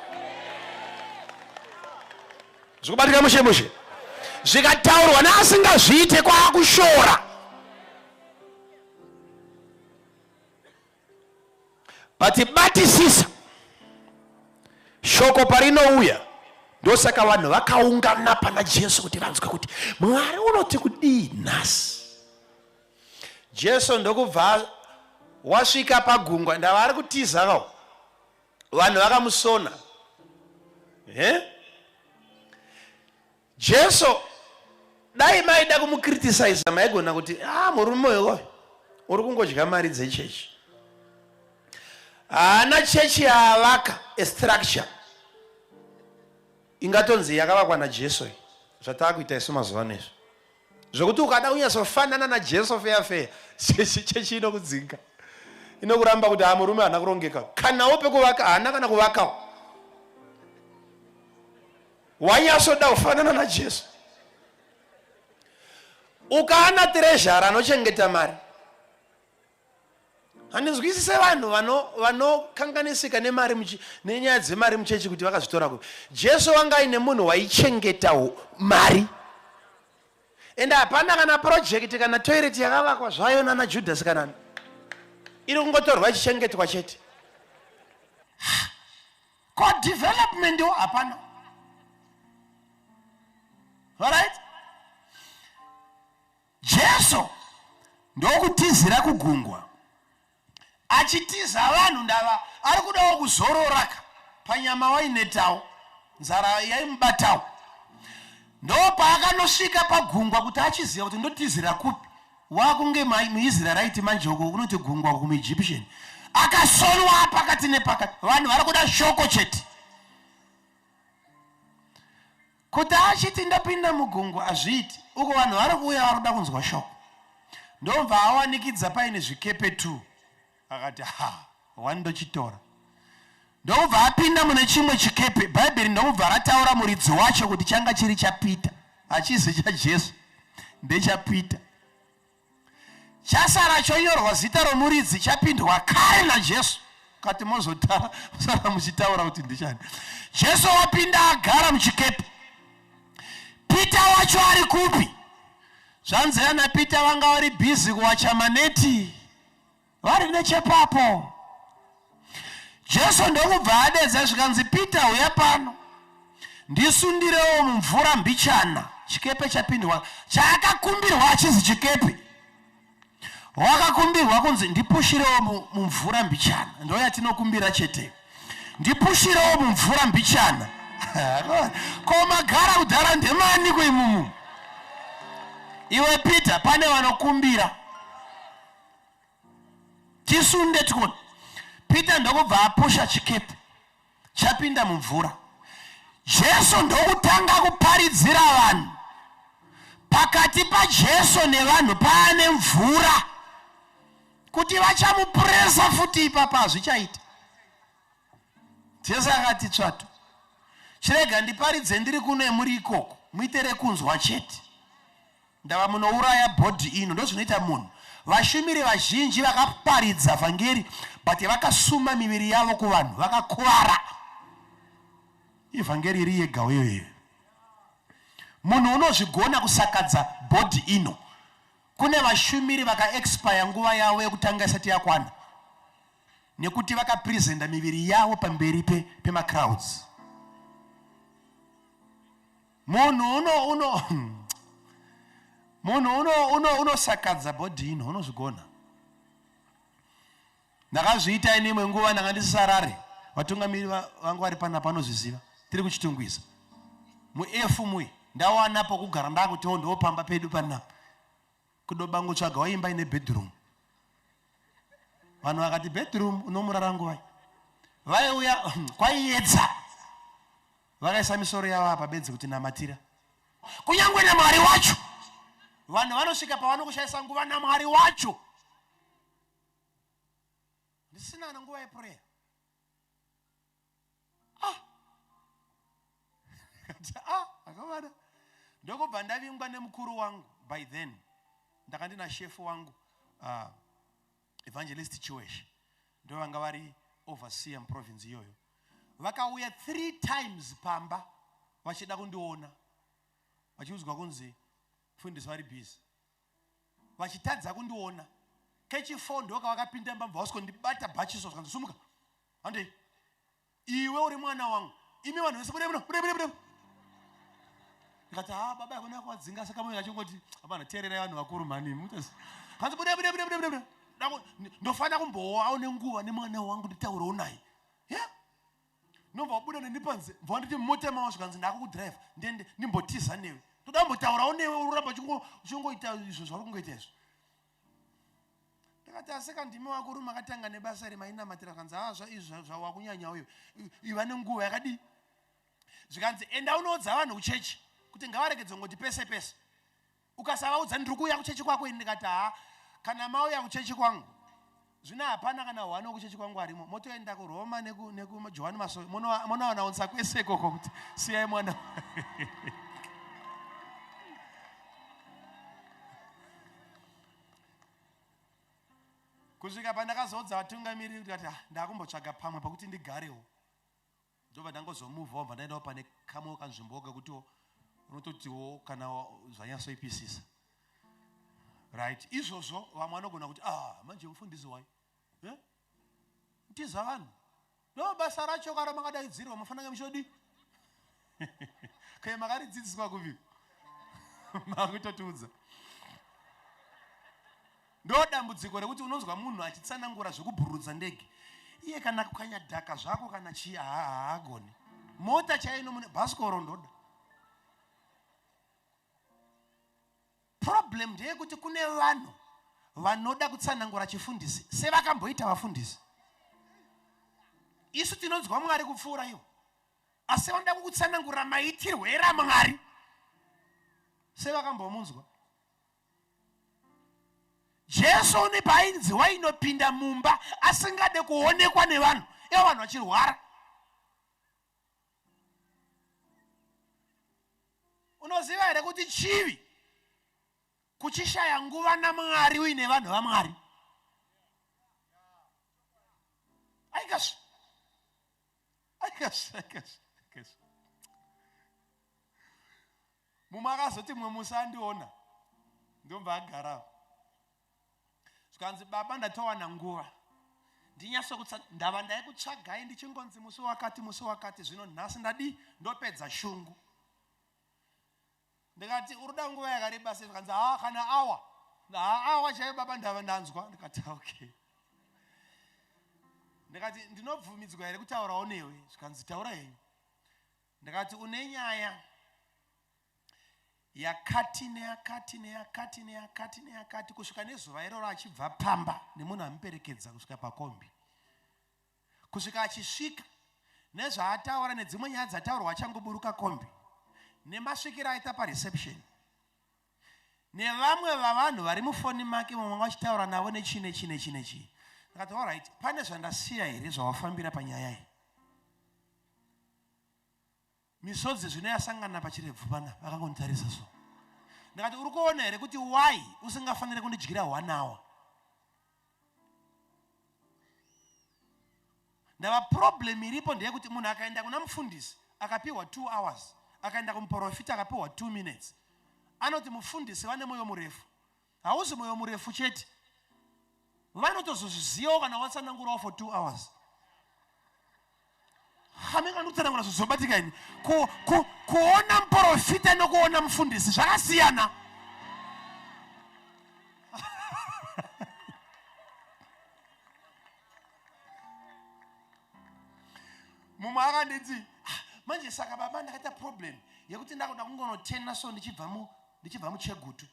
Zvikubatika mushe mushe. Zvikataurwa naasingazviite, kwaakushora. But batisisa shoko parinouya. Ndosaka vanhu vakaungana pana Jesu kuti vanzwe kuti Mwari unoti kudii nhasi. Jesu ndokubva wasvika pagungwa. Ndava ari kutiza kawo, vanhu vakamusona. Jesu, dai maida kumucriticiza, maigona kuti, ah, murume uyu uri kungodya mari dzechechi, haana chechi yaavaka, structure ingatonzi yakavakwa naJesu. Zvataakuita isu mazuva ano izvi, zvokuti ukada kunyatsofanana naJesu feya feya, chechi inokudzinga, inokuramba kuti ha, murume haana kurongeka, kanawo pekuvaka haana, kana kuvakawo. Wanyatsoda kufanana naJesu, ukaana treasurer anochengeta mari. Handinzwisise vanhu vanokanganisika nemari, nenyaya dzemari muchechi, kuti vakazvitora kupi. Jesu wanga aine munhu waichengeta mari, ende hapana kana project kana toilet yakavakwa zvayo nana Judas kanani. Iri kungotorwa ichichengetwa chete. Ko development wo hapana. Alright, Jesu ndokutizira kugungwa achitiza vanhu. Ndava ari kudawo kuzororaka panyama, wainetawo, nzara yaimubatawo. Ndopaakanosvika pagungwa kuti achiziva kuti ndotizira kupi. Wakunge muIsraelite manje, uko kunoti gungwa kumuEgyptian. Akasonwa pakati nepakati. Vanhu vari kuda shoko chete. Kuti achiti ndapinda mugungwa, hazviiti. Uko vanhu vari kuuya, vari kuda kunzwa shoko. Ndobva awanikidza paine zvikepe 2. Akati, ha, one ndochitora. Ndobva apinda mune chimwe chikepe. Bhaibheri ndobva rataura muridzi wacho kuti changa chiri chaPita, hachizi chaJesu, ndechaPita. Chasara chonyorwa zita romuridzi, chapindwa kare naJesu. Kati mozotara musara muchitaura kuti ndichani. Jesu wapinda, agara muchikepe. Pita wacho ari kupi? Zvanzi ana Pita vanga vari busy kuwacha maneti, vari nechepapo. Jesu ndokubva adedza, zvikanzi, Pita, uya pano, ndisundirewo mumvura mbichana. Chikepe chapindwa. Chaakakumbirwa achizi chikepe, wakakumbirwa kunzi ndipushirewo mumvura mbichana. Ndo yatinokumbira chete, ndipushirewo mumvura mbichana. Ko magara kudhara ndemani kuimumu? Iwe Peter, pane vanokumbira tisunde tione. Peter ndokubva apusha chikepe, chapinda mumvura. Jesu ndokutanga kuparidzira vanhu. Pakati paJesu nevanhu paane mvura. Kuti vachamupuresa futi ipapa hazvichaita. Jesu akati tsvatu. Chirega ndiparidze ndiri kuno emuri ikoko. Muite rekunzwa chete. Ndava munouraya bhodhi ino. Ndozvinoita munhu. Vashumiri vazhinji vakaparidza vhangeri but vakasuma miviri yavo kuvanhu vakakuvara. Ivhangeri iri yega iyoyo. Munhu unozvigona kusakadza bhodhi ino. Kune vashumiri vaka expire nguva yavo yekutanga isati yakwana nekuti vakapresenta miviri yavo pamberi pemacrowds. Munhu uno uno munhu uno uno unosakadza bhodhi ino unozvigona. Ndakazviita ini imwe nguva ndanga ndisisarare. Vatungamiri vangu vari panapa vanozviziva. Tiri kuChitungwiza. MuF mui ndawana pokugara ndakutiwo ndo pamba pedu panapa. Kudobango tsvaga waimba ine bedroom. Vanhu vakati bedroom unomurara nguvai? Vaiuya kwaiedza. Vakaisa misoro yavo apa bedzi kuti namatira. Kunyangwe naMwari wacho. Vanhu vanosvika pavanokushaisa nguva naMwari wacho. Ndisina nguva yeprayer. Ah. Ah, akamana. Ndokubva ndavingwa nemukuru wangu by then. Ndaka ndina shefu wangu Evangelist Chiweshe. Ndo vanga vari overseer muprovince iyoyo. Vakauya 3 times pamba vachida kundiona. Vachiudzwa kunzi mufundisi vari busy. Vachitadza kundiona. Kechi4 ndoka vakapinda mba mva vasiko bhachiso zvikanzi sumuka. Handei. Iwe uri mwana wangu. Imi vanhu vese bude bude bude bude. Ndikati ha baba yakona kuwadzinga saka moyo achingoti hapana teererai vanhu vakuru mhani. Hanzi bude bude bude bude bude. Ndofana kumbowawo nenguva nemwana wangu nditaurewo naye. Yeah. Nobva wabuda neni panze, bva wanditi mumota mavo zvikanzi ndakukudrive ndiende ndimbotiza newe. Toda kumbotaurawo newe uramba uchingoita izvo zvauri kungoita izvo. Ndakati asika ndimi wakuru makatanga nebasa remainamatira zvikanzi haa zva izvi zvawakunyanya uyo iva nenguva yakadii. Zvikanzi enda unoudza vanhu kuchechi kuti ngavaregedze kungoti pese pese. Ukasavaudza ndiri kuuya kuchechi kwako ini. Ndikati haa kana mauya kuchechi kwangu zvino hapana kana hwani wekuchechi kwangu arimo. Motoenda kuRoma nekuJohani Masowe monoanaunsa kwese ikoko kuti siyai mwana. Kusvika pandakazoudza vatungamiriri ndikati ah, ndakumbotsvaga pamwe pekuti ndigarewo. Ndobva ndangozomuvhawo bva ndaendawo pane kamwe kanzvimbo kekuti unototiwo kana zvanyatsoipisisa. Right, izvozvo vamwe vanogona kuti ah, manje mufundisi wai eh? Tiza vanhu ndo basa racho kana makadaidzirwa mufanira muchodi kai makaridzidziswa kupi? Makutotiudza. Ndo dambudziko rekuti unonzwa munhu achitsanangura zvekubhururudza ndege iye kana kukanya dhaka zvako kana chii haagoni. Mota chaiyo mune bhasikoro ndoda. Problem ndeyekuti kune vanhu vanoda kutsanangura chifundisi sevakamboita vafundisi. Isu tinonzwa Mwari kupfuura ivo, asi vanoda kukutsanangura maitirwo eraMwari sevakambomunzwa. Jesu une paainzi wainopinda mumba asingade kuonekwa nevanhu, ivo vanhu vachirwara. Unoziva here kuti chivi kuchishaya nguva naMwari uine vanhu vaMwari? Aikasvi. Aikasvi, aikasvi, aikasvi. Mumwe akazoti mumwe musi andiona ndobva agara. Zvikanzi baba ndatowana nguva ndinyatso ndava ndaikutsvagai ndichingonzi musi wakati musi wakati zvino nhasi ndadi ndopedza shungu. Ndikati uruda nguva yakareba sei? Zvikanzi haa kana awa. Haa awa chaiyo baba ndava ndanzwa. Ndikati okay. Ndikati ndinobvumidzwa here kutaurawo newe? Zvikanzi taura henyu. Ndikati une nyaya yakati neyakati neyakati neyakati neyakati kusvika nezuva iroro achibva pamba nemunhu amuperekedza kusvika pakombi kusvika achisvika nezvaataura nedzimwe nyaya dzataurwa achangoburuka kombi nemasvikiro aita pareception. Nevamwe vavanhu vari mufoni make vamwe vanga vachitaura navo nechii nechii nechii nechii. Ndakati alright, pane zvandasiya here zvawafambira panyaya iyi? Misodzi zvino yasangana pachirebvu pana vakangonditarisa so. Ndakati uri kuona here kuti why usingafanire kundidyira one hour? Ndava problem iripo ndeyekuti munhu akaenda kuna mufundisi akapiwa 2 hours, akaenda kumuprofita akapiwa 2 minutes, anoti mufundisi vane mwoyo murefu. Hauzi mwoyo murefu chete, vanotozozvizivawo kana watsanangurawo for 2 hours. Hameno ndikutsanangura zvizobatika ini. Kuona muprofita nokuona mufundisi zvakasiyana. Mumwe akanditi, ah, manje saka baba ndakaita problem yekuti ndakuda kungonotena so ndichibva muChegutu.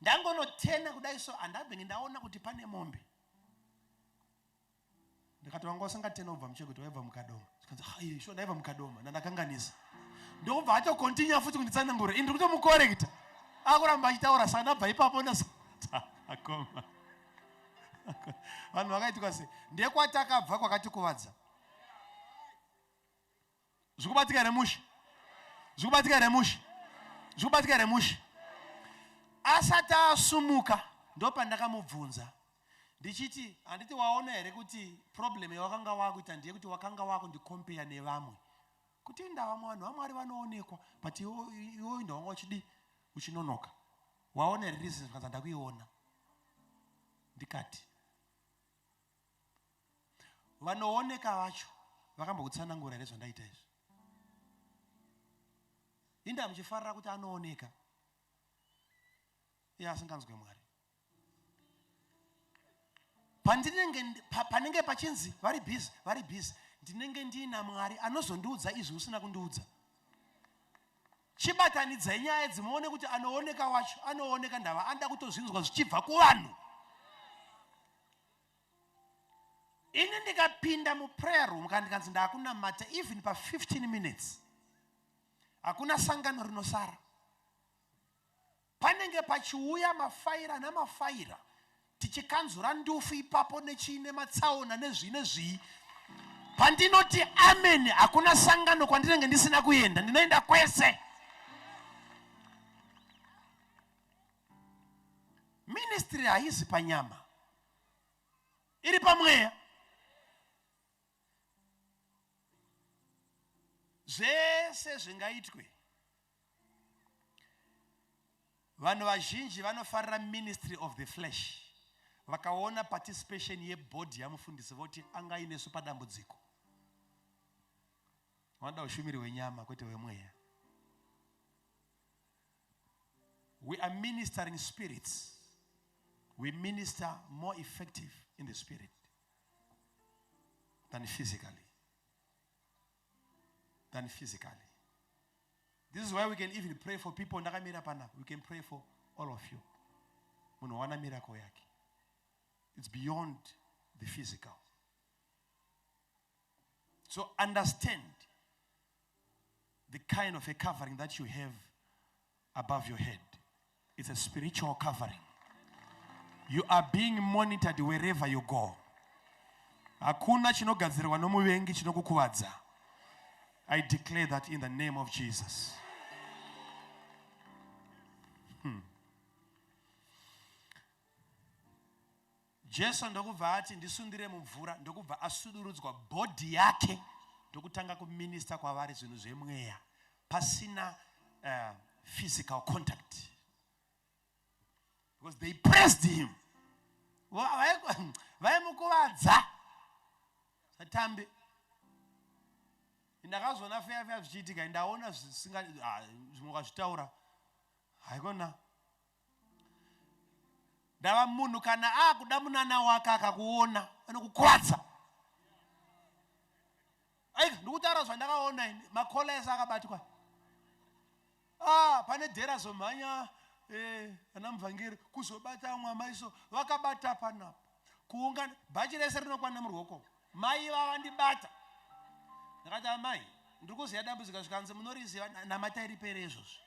Ndangonotena kudai so handabvenge ndaona kuti pane mombe. Ndikati wanga usingatena kubva muChegutu, waibva muKadoma. Zvikanzi, ah, iye, sure ndaibva muKadoma, ndandakanganisa. Ndokubva atokontinya futi kunditsanangura. Ini ndiri kutomukorekta. Akuramba achitaura saka ndabva ipapo ndasakoma. Vanhu vakaitwa sei? Ndekwatakabva kwakatikuvadza. Zvikubatika here mushe? Zvikubatika here mushe? Zvikubatika here mushe? Asati asumuka ndopandakamubvunza ndichiti, handiti waona here kuti problem yawakanga wakuita ndeyekuti wakanga wakundikompeya nevamwe, kuti inda vamwe vanhu vaMwari vanoonekwa, but iwe ndawanga uchidi uchinonoka. Waona here reason? Zvikanzi ndakuiona. Ndikati vanooneka vacho vakambokutsanangura here zvandaita izvi? Inda muchifarira kuti anooneka iye asinganzwe Mwari. Pandinenge panenge pachinzi vari busy, vari busy, ndinenge ndiina Mwari anozondiudza izvi usina kundiudza. Chibatanidzai nyaya idzi muone kuti anooneka wacho anooneka, ndava anoda kutozvinzwa zvichibva kuvanhu. Ini ndikapinda muprayer room kana ndikanzi ndakunamata even pa 15 minutes, hakuna sangano rinosara. Panenge pachiuya mafaira namafaira, tichikanzura ndufu ipapo nechii nematsaona nezvii nezvii. Pandinoti amen, hakuna sangano kwandinenge ndisina kuenda, ndinoenda kwese. Ministry haizi panyama, iri pamweya. Zvese zvingaitwe. Vanhu vazhinji vanofarira ministry of the flesh. Vakaona participation yebody yamufundisi voti anga inesu padambudziko. Vanoda ushumiri hwenyama kwete hwemweya. We are ministering spirits. We minister more effective in the spirit than physically. Than physically. This is why we can even pray for people. Ndakamira pana. We can pray for all of you. Munhu wana miracle yake. It's beyond the physical. So understand the kind of a covering that you have above your head. It's a spiritual covering. You are being monitored wherever you go. Hakuna chinogadzirwa nomuvengi chinokukuvadza. I declare that in the name of Jesus. Jesu ndokubva ati ndisundire mumvura, ndokubva asudurudzwa body yake, ndokutanga kuminista kwavari zvinhu zvemweya pasina physical contact, because they pressed him. Vaimukuvadza satambe. Ndakazoona feya feya zvichiitika, ndaona zvisinga, zvimwe ukazvitaura haikona. Ndava munhu kana akuda munana wake akakuona anokukwadza. Aika ndikutaura zvandakaona ini, makola ese akabatwa. Pane dhera zomhanya ana muvhangeri kuzobata amwe amaiso vakabata panapa. Kuungana bhachi rese rinokwana muruoko. Mai vavandibata. Ndakati amai, ndiri kuziva dambudziko zvikanzi munoriziva namatai ripere izvozvo.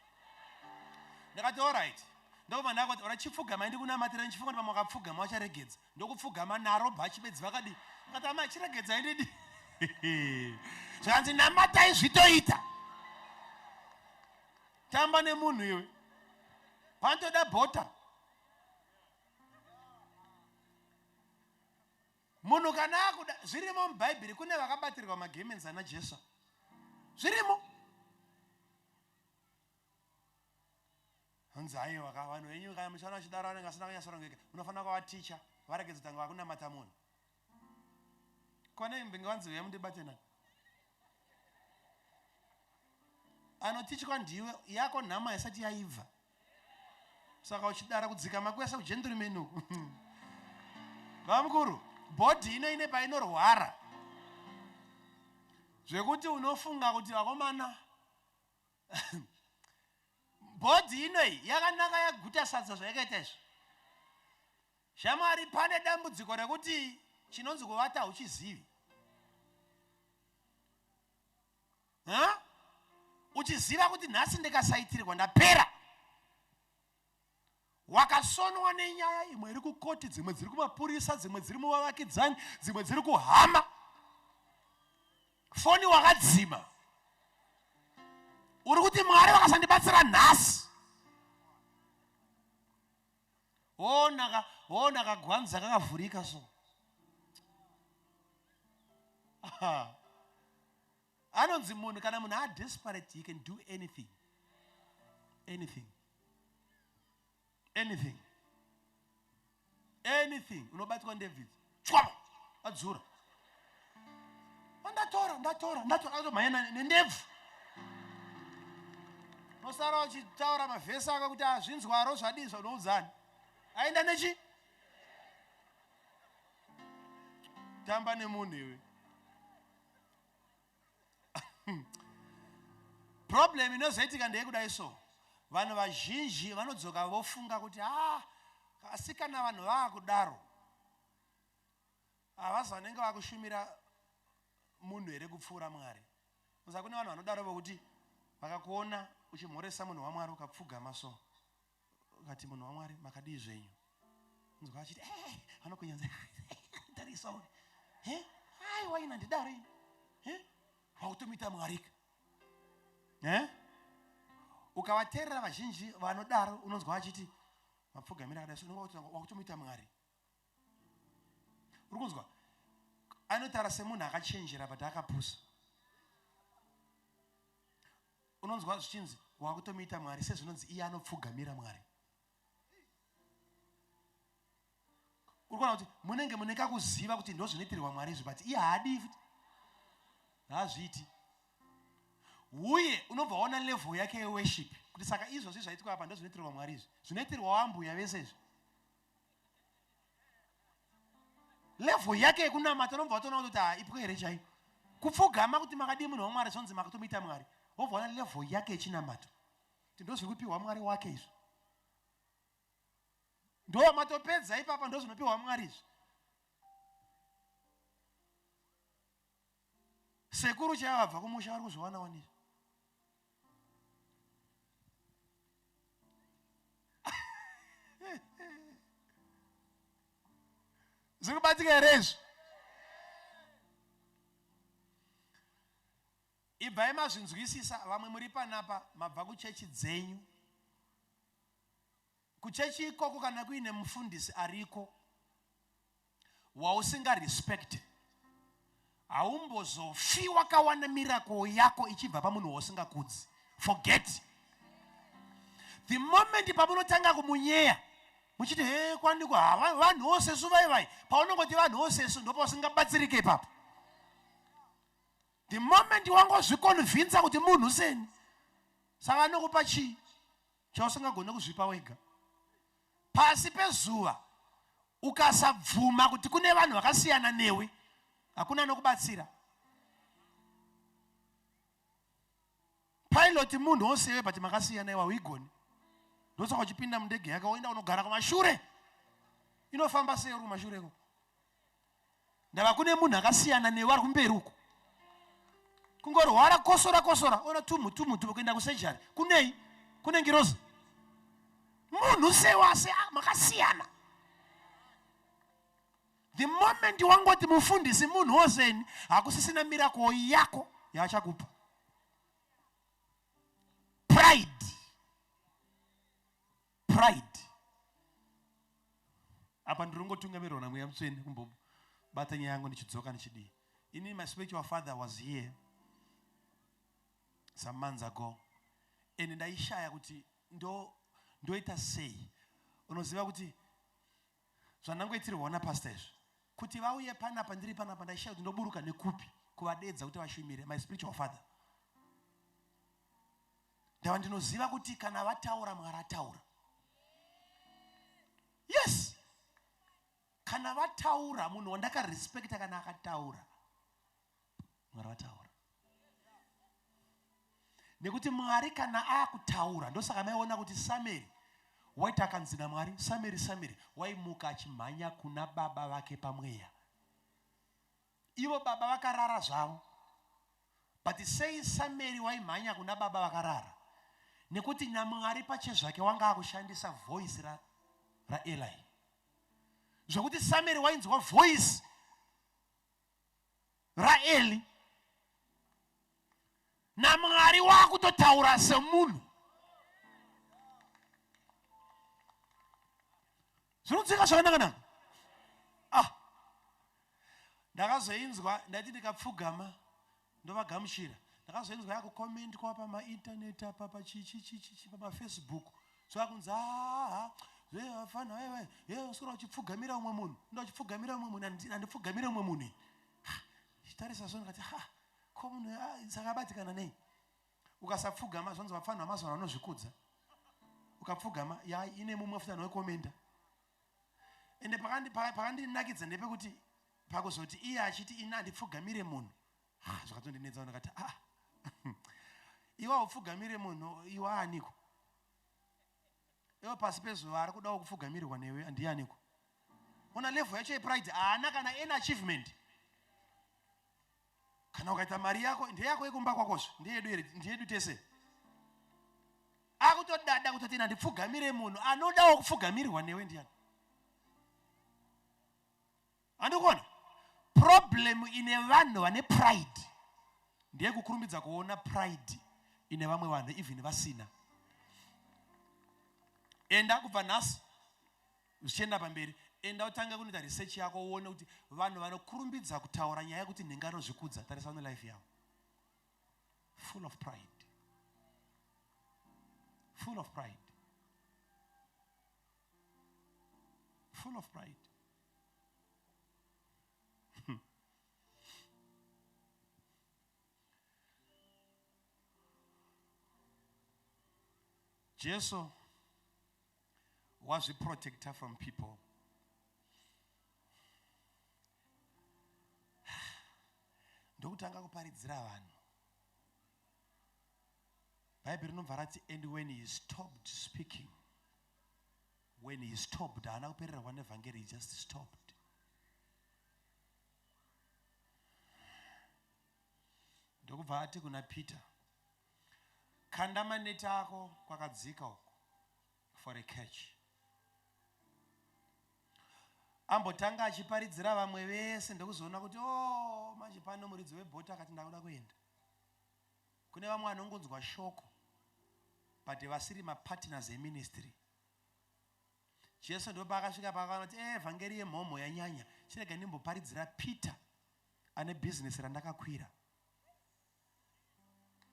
Ndakati all right. Ndobva ndakoti ora chipfugama ndikunamatira ndichifunga kuti pamwe wakapfugama wacharegedza. Ndokupfugama naro bhachi bedzi vakadii. Akati amai chiregedzai ndidi. Zvikanzi namatai zvitoita. Tamba nemunhu iwe. Panotoda bota. Munhu kana akuda zvirimo muBhaibheri kune vakabatirwa magemenzi ana Jesu. Zvirimo. Hanzi aiwa ka vanhu venyu kana muchiona vachidaro vanenge vasina kunyatsorongeka munofanira kuvaticha varegedze kutanga vakunamata munhu. Kwane mbinga vanzi uya mundibate nani. Anotichwa ndiwe yako nhamo haisati yaibva. Saka uchidara kudzikama kwese kugentleman uku. Bamukuru, body ino ine painorwara. Zvekuti unofunga kuti vakomana bhodhi inoyi yakanaka yaguta sadza zvayakaita izvi shamwari pane dambudziko rekuti chinonzi kuvata hauchizivi ha uchiziva kuti nhasi ndikasaitirwa ndapera wakasonwa nenyaya imwe iri kukoti dzimwe dziri kumapurisa dzimwe dziri muvavakidzani dzimwe dziri kuhama foni wakadzima uri kuti mwari vakasandibatsira nhasi woona woona kagwanza kakavhurika so anonzi munhu kana munhu adesperate he can do anything anything anything anything unobatwa ndavid chwama adzura ndatora ndatora ndatora atomhanya nendebvu unosara uchitaura mavhesi ako kuti azvinzwaro zvadii zvaunoudzani aenda nechi tamba nemunhu iwe Problem inozoitika ndeyekudai so vanhu vazhinji vanodzoka vofunga kuti ah asi kana vanhu vaakudaro havazi vanenge vakushumira munhu here kupfuura Mwari. Uza kune vanhu vanodaro vokuti vakakuona uchimhoresa munhu waMwari ukapfugama so ukati munhu waMwari makadii zvenyu unzwa achiti eh, vanokunyanza tarisa uyu eh, aiwa ina ndidaro ini eh, wakutomuita mwarika eh? Ukavateerera vazhinji vanodaro unonzwa vachiti mapfugamira akadai so wakutomuita mwari. Uri kunzwa anotaura semunhu akachenjera but akapusa. Unonzwa zvichinzi wakutomuita mwari sezvinonzi iye anopfugamira mwari. Uri kuona kuti munenge mune kakuziva kuti ndozvinoitirwa mwari izvi but iye haadii futi haazviiti. Uye unobva waona level yake yeworship kuti saka izvozvi zvaitwa apa ndozvinoitirwa mwari izvi zvinoitirwa wambuya vese izvi. Level yake yekunamata unobva watoona kuti ha ipwe here chaiyo kupfugama kuti makadii munhu wamwari zvonzi makatomuita mwari wobva waona level yake yechinamato kuti ndozviri kupiwa mwari wake izvi ndo matopedza ipapa ndozvinopiwa mwari izvi. Sekuru chaivo vabva kumusha vari kuzviwana wani izvi. Zviri kubatika here izvi? Ibvai mazvinzwisisa vamwe muri panapa mabva kuchechi dzenyu. Kuchechi ikoko kana kuine mufundisi ariko wausingarespecte haumbozofi wakawana miracle yako ichibva pamunhu wausingakudzi. Forget. The moment pamunotanga kumunyeya muchiti he kwaniko vanhu osesu vai vai, paunongoti vanhu osesu ndopausingabatsirike ipapo. The moment wangozviconvinsa kuti munhu seni, saka anokupa chii chausingagone kuzvipa wega? Pasi pezuva ukasabvuma kuti kune vanhu vakasiyana newe, hakuna anokubatsira. Pilot munhu wose but makasiyana iwe hauigoni. Ndosaka uchipinda mundege yake woenda unogara kumashure. Inofamba sei uri kumashure ikoko? Ndava kune munhu akasiyana newe ari kumberi uko. Kungorwara kosora kosora ona tumu tumu tumu kuenda kusejari. Kunei? Kune ngirozi. Munhu sewase ah, makasiyana. The moment wangoti mufundisi munhu woseni, hakusisina miracle yako yaachakupa. Pride, pride. Apa ndiri kungotungamirwa naMweya Mutsvene kumbobata nyaya yangu ndichidzoka ndichidii. Ini, my spiritual father was here some months ago and ndaishaya kuti ndoita sei. Unoziva kuti zvandangoitirwawo napastor izvi, kuti vauye panapa, ndiri panapa, ndaishaya kuti ndoburuka nekupi kuvadedza kuti vashumire. My spiritual father, ndava ndinoziva kuti kana vataura, Mwari ataura. Yes, kana vataura, munhu wandakarespekta, kana akataura, Mwari vataura, nekuti Mwari kana akutaura. Ndosaka maiona kuti Samueri waiti akanzi naMwari, "Samueri, Samueri," waimuka achimhanya kuna baba vake pamweya. Ivo baba vakarara zvavo, but sei Samueri waimhanya kuna baba vakarara? Nekuti naMwari pachezvake wanga akushandisa voice raEli ra, zvokuti Samueri wainzwa voice raEli, naMwari wakutotaura semunhu. Zvinodzika zvakanaka-naka. Ah, ndakazoinzwa, ndaiti ndikapfugama ndovagamuchira. Ndakazoinzwa yakucommentwa pamaintaneti apa, pachichichichichi, pamaFacebook, zvakunzi, "Aha, vafana, uswera uchipfugamira umwe munhu, nda uchipfugamira umwe munhu." Handipfugamire umwe munhu. Chitarisa so, ndikati, "Ha, ko munhu saka abatikana nei?" Ukasapfugama, zvanzi vapfana vamazuva vanozvikudza. Ukapfugama, ya ine mumwe futi anokomenda. Ende pakandinakidza ndepekuti pakuzoti iye achiti, "Ini handipfugamire munhu," zvakatondinetsa. Ndakati, "Ah, iwe haupfugamire munhu, iwe aniko? Iwe pasi pezuva ari kudawo kupfugamirwa newe ndianiko?" Ona level yacho yepride. Haana kana any achievement. Kana ukaita mari yako, ndeyako, yekumba kwakozve, ndeyedu here? Ndeyedu tese. Akutodada kutoti, "Handipfugamire munhu." Anodawo kupfugamirwa newe ndiani? Handikuona problem ine vanhu vane pride ndeyekukurumbidza kuona pride ine vamwe vanhu even vasina. Enda kubva nhasi zvichienda pamberi, enda utange kunoita research yako, uone kuti vanhu vanokurumbidza kutaura nyaya yekuti nhingi anozvikudza, tarisa nelife yavo, full of pride, full of pride, full of pride. Jesu wazviprotecta from people. Ndokutanga kuparidzira vanhu. Bhaibheri rinobva rati, "And when he stopped speaking," when he stopped, haana kupererwa nevhangeri, he just stopped. Ndokubva ati kuna Peter, "Kanda maneti ako kwakadzika uko for a catch." Ambotanga achiparidzira vamwe vese, ndokuzoona kuti, o oh, manje pano muridzi webhoti akati, "Ndakuda kuenda." Kune vamwe vanongonzwa shoko but vasiri mapartners eministry. Jesu ndopaakasvika paakaona kuti vhangeri yemhomho yanyanya, chirega ndimboparidzira Peter ane bhizinesi randakakwira.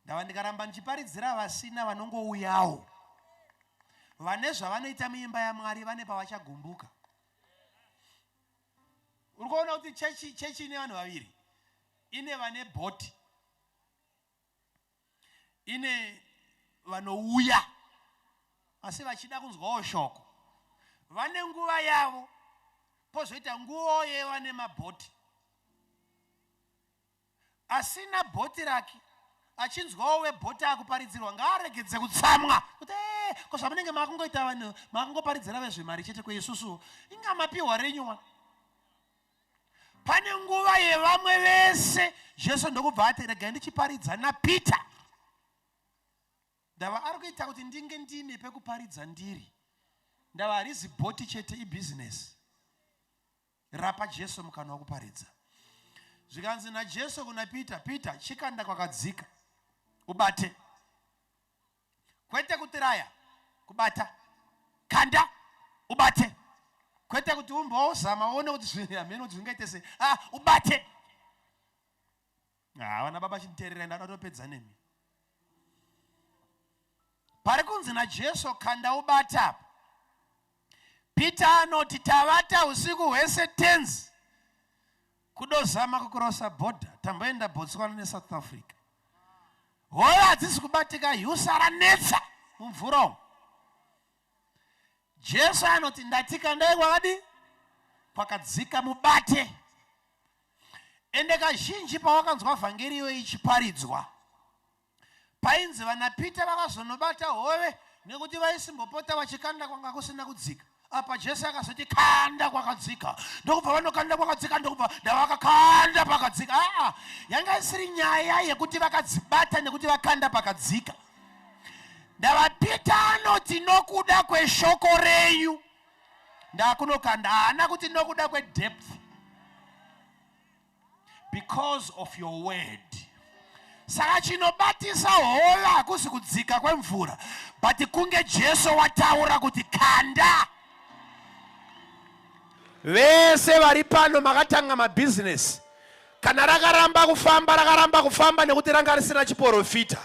Ndava ndikaramba ndichiparidzira vasina vanongouyawo, vane zvavanoita muimba yaMwari, vane pavachagumbuka. Uri kuona kuti chechi ine vanhu vaviri: ine vane bhoti, ine vanouya asi vachida kunzwawo shoko, vane nguva yavo. Pozoita nguva yevane mabhoti. Asina bhoti rake achinzwawo webhoti akuparidzirwa, ngaaregedze kutsamwa kuti, eh, ko zvamunenge makungoita vanhu makungoparidzira vezvemari chete, kweisusu inga mapiwa renyuwa." Pane nguva yevamwe vese. Jesu ndokubva ati, "Regai ndichiparidza naPeter." Ndava ari kuita kuti ndinge ndine pekuparidza ndiri. Ndava harizi bhoti chete, ibhizinesi rapa Jesu mukana wekuparidza. Zvikanzi naJesu kuna Peter, Peter, chikanda kwakadzika ubate, kwete kutiraya kubata, kanda ubate, kwete kuti umbozama uone kuti hameno kuti zvingaite sei, ah, ubate. Vana baba chinditeerera, ndada kutopedza nemi. Pari kunzi naJesu kanda ubate apa, Peter anoti tavata usiku hwese tenzi, kudozama kukurosa bhodha, tamboenda Botswana neSouth Africa, hove hadzisi kubatika, yusa ranetsa mumvura umu. Jesu anoti ndati kandai kwakadi kwakadzika mubate. Ende kazhinji pawakanzwa vhangeri iyoyi ichiparidzwa, painzi vana Peter vakazonobata hove nekuti vaisimbopota vachikanda kwanga kusina kudzika. Apa Jesu akazoti kanda kwakadzika, ndokubva vanokanda kwakadzika, ndokubva ndavakakanda pakadzika. Aa, yanga isiri nyaya yekuti vakadzibata nekuti vakanda pakadzika. Ndava Peter anoti nokuda kweshoko renyu ndakunokanda, haana kuti nokuda kwedepth, because of your word. Saka chinobatisa hove hakusi kudzika kwemvura, but kunge Jesu wataura kuti kanda. Vese vari pano makatanga mabhizinesi, kana rakaramba kufamba, rakaramba kufamba nekuti ranga risina chiprofita.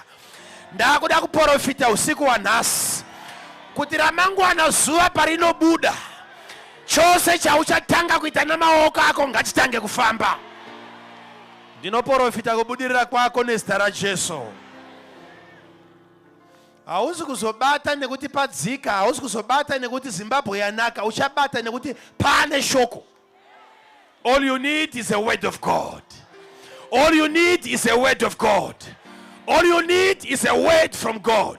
Ndakuda kuprofita usiku wanhasi kuti ramangwana zuva parinobuda, chose chauchatanga kuita namaoko ako ngachitange kufamba. Ndinoprofita kubudirira kwako nezita raJesu. Hausi kuzobata nekuti padzika, hausi kuzobata nekuti Zimbabwe yanaka, uchabata nekuti pane shoko. All you need is a word of God. All you need is a word of God. All you need is a word from God.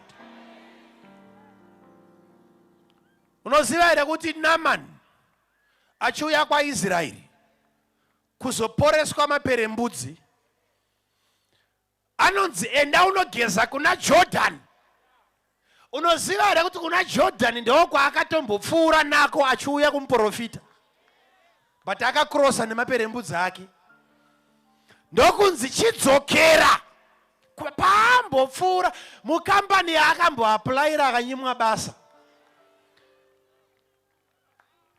Unoziva here kuti Naaman achiuya kwaIsraeri kuzoporeswa maperembudzi, anonzi enda unogeza kuna Jordan. Unoziva here kuti kuna Jordan ndiko kwaakatombopfuura nako achiuya kumuprofita, but akakrosa nemaperembudzi ake, ndokunzi chidzokera paambopfuura mukambani yaakamboapulaira akanyimwa basa.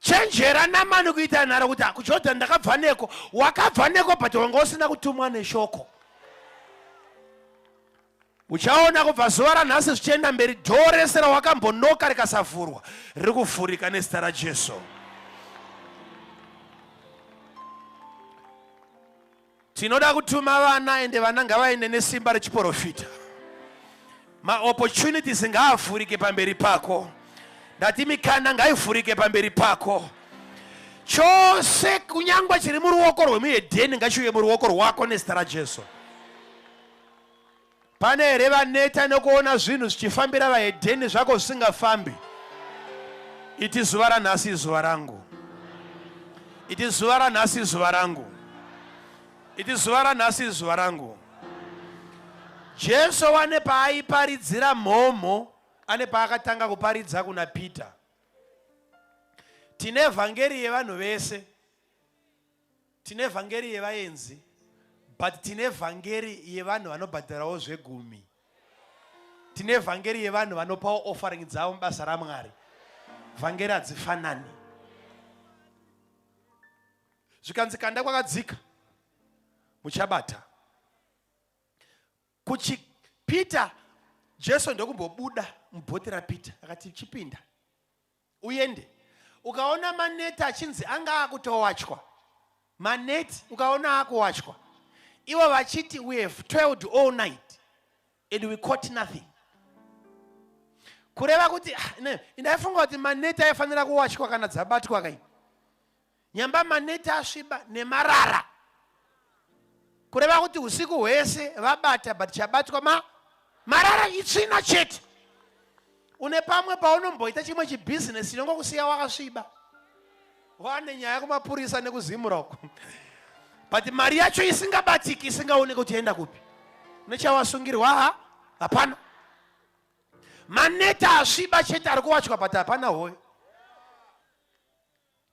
Chenjera Namani kuita nharo kuti kuJordan ndakabva neko. Wakabva neko, but wanga usina kutumwa neshoko. Uchaona kubva zuva ranhasi zvichienda mberi, dhoo rese rawakambonoka rikasavhurwa riri kuvhurika nezita raJesu. Tinoda kutuma vana, ende vana ngavaende nesimba rechiprofita. Maopportunities ngaavhurike pamberi pako. Ndati mikana ngaivhurike pamberi pako. Chose kunyangwe chiri muruoko rwemuhedheni ngachiuye muruoko rwako nezita raJesu. Pane here vaneta nekuona zvinhu zvichifambira vahedheni zvako zvisingafambi? Iti zuva ranhasi izuva rangu. Iti zuva ranhasi izuva rangu. Iti zuva ranhasi izuva rangu. Jesu wane paaiparidzira mhomho, ane paakatanga kuparidza kuna Peter. Tine vhangeri yevanhu vese, tine vhangeri yevaenzi, but tine vhangeri yevanhu vanobhadharawo zvegumi. Tine vhangeri yevanhu vanopawo offering dzavo mubasa raMwari. Vhangeri hadzifanani. Zvikanzi kanda kwakadzika muchabata. Kuchi Peter, Jesu ndokumbobuda mubhoti raPeter akati chipinda uende. Ukaona maneti achinzi anga akutowachwa, maneti ukaona akuwachwa, ivo vachiti we have toiled all night and we caught nothing. Kureva kuti ndaifunga kuti maneti aifanira kuwachwa kana dzabatwa kai. Nyamba maneti asviba nemarara. Kureva kuti usiku hwese vabata, but chabatwa marara itsvina chete. Une pamwe paunomboita chimwe chibhizinesi chinongokusiya wakasviba, wane nyaya kumapurisa nekuzimura uko, but mari yacho isingabatiki, isingaoneki kuti yaenda kupi, nechawasungirwa hapana. Maneta asviba chete ari kuwachwa, but hapana hove.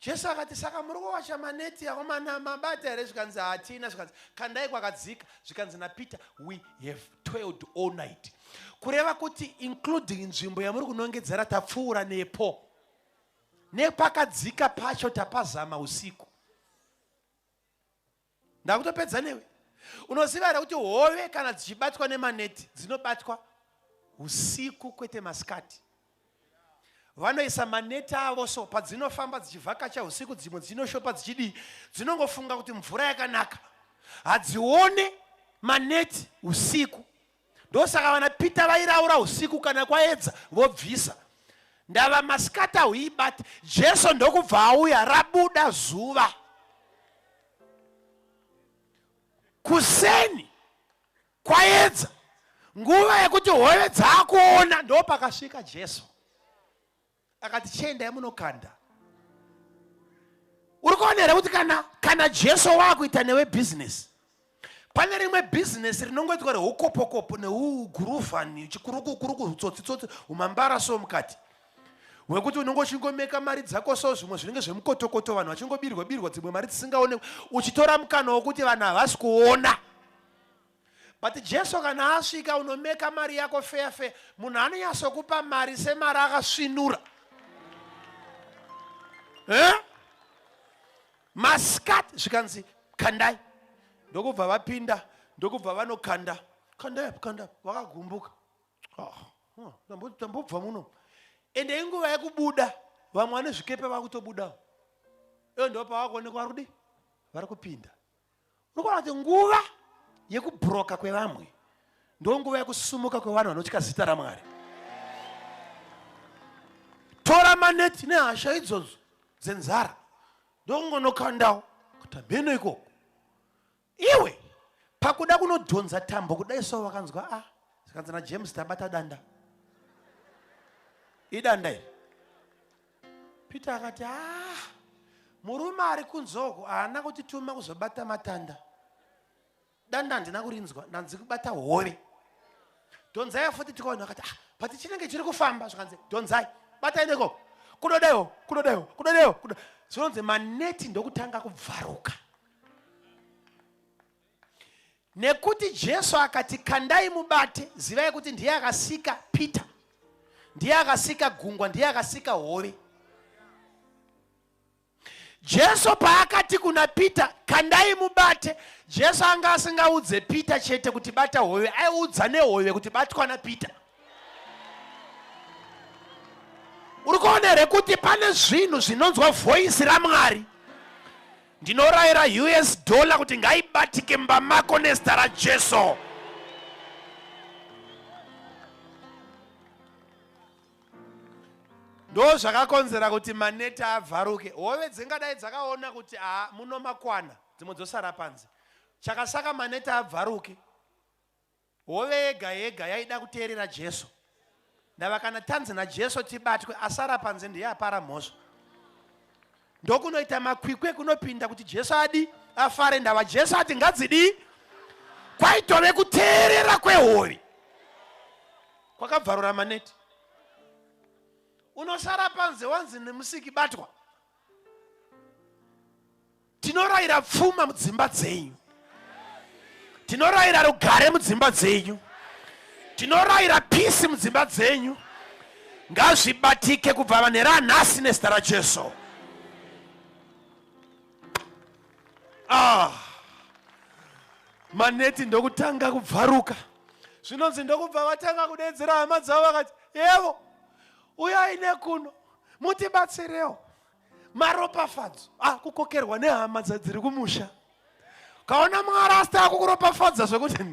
Jesu akati, saka muri kuwacha maneti akomana, mabata here? Zvikanzi hatina. Zvikanzi kandai kwakadzika. Zvikanzi naPeter, we have toiled all night, kureva kuti including nzvimbo yamuri kunongedzera tapfuura nepo, nepakadzika pacho tapazama usiku. Ndakutopedza newe. Unoziva here kuti hove kana dzichibatwa nemaneti dzinobatwa usiku, kwete masikati? Vanoisa maneti avo, so padzinofamba dzichivhakacha usiku, dzimwe dzinoshopa dzichidii, dzinongofunga kuti mvura yakanaka, hadzione maneti usiku. Ndosaka vana Peter vairaura usiku, kana kwaedza vobvisa. Ndava masikati ahuibati. Jesu ndokubva auya rabuda zuva kuseni, kwaedza, nguva yekuti hove dzaakuona, ndo pakasvika Jesu akati, chiendai munokanda. Uri kuona here kuti kana Jesu waakuita newe bhizinesi, pane rimwe bhizinesi rinongoitwa reukopokopo neuguruvhani, chikurukukuruku, utsotsi-tsotsi, umambara so mukati, hwekuti unonge uchingomeka mari dzako, so zvimwe zvinenge zvemukotokoto, vanhu vachingobirwa birwa dzimwe mari dzisingaonekwi, uchitora mukana wokuti vanhu havasi kuona. But Jesu kana asvika, unomeka mari yako feya feya. Munhu anonyatsokupa mari semari akasvinura, eh? Masikati zvikanzi kandai, ndokubva vapinda, ndokubva vanokanda. Kandai, kanda. Vakagumbuka. Ah, tambobva muno, ende inguva yekubuda. Vamwe vane zvikepe vakutobudawo iyo, ndo pavakuonekwa vari kudi, vari kupinda. Uri kuona kuti nguva yekubhuroka kwevamwe ndo nguva yekusumuka kwevanhu vanotya zita raMwari. Tora maneti nehasha idzodzo dzenzara, ndokungonokandawo kuti mheno ikoko. Iwe pakuda kunodhonza tambo kudai so, vakanzwa, a zvikanzi naJames, tabata danda, idanda iri. Peter akati, a murume ari kunzoko haana kutituma kuzobata matanda. Danda handina kurinzwa, ndanzi kubata hove. Dhonzai futi tikaona. Akati, ah, but chinenge chiri kufamba. Zvikanzi dhonzai, batai nekoko, kudodaiwo, kudodaiwo, kudodaiwo. Zvinonzi maneti ndokutanga kubvaruka, nekuti Jesu akati kandai mubate. Zivai kuti ndiye akasika Peter, ndiye akasika gungwa, ndiye akasika hove. Jesu paakati kuna Peter, kandai mubate, Jesu anga asingaudze Peter chete kuti bata hove, aiudza nehove kuti batwa naPeter. Uri kuona here kuti pane zvinhu zvinonzwa voice raMwari? Ndinorayira US dollar kuti ngaibatike mumba mako nezita raJesu. Ndo zvakakonzera kuti maneti abvaruke. Hove dzingadai dzakaona kuti a muno makwana, dzimwe dzosara panze. Chakasaka maneti abvaruke, hove yega yega yaida kuteerera Jesu. Ndava kana tanzi naJesu tibatwe, asara panze ndiye apara mhosva. Ndokunoita makwikwi ekunopinda kuti Jesu adi afare. Ndava Jesu ati ngadzidii, kwaitove kuteerera kwehove kwakabvarura maneti. Unosara panze wanzi nemusiki batwa. Tinorayira pfuma mudzimba dzenyu, tinorayira rugare mudzimba dzenyu, tinorayira peace mudzimba dzenyu. Ngazvibatike kubva vanhera anhasi nezita raJesu. Ah, maneti ndokutanga kubvaruka. Zvinonzi ndokubva vatanga kudedzera hama dzavo, vakati, yevo, uyai nekuno mutibatsirewo. Maropafadzo akukokerwa nehama dziri kumusha. Kaona Mwari asita akukuropafadza zvekuti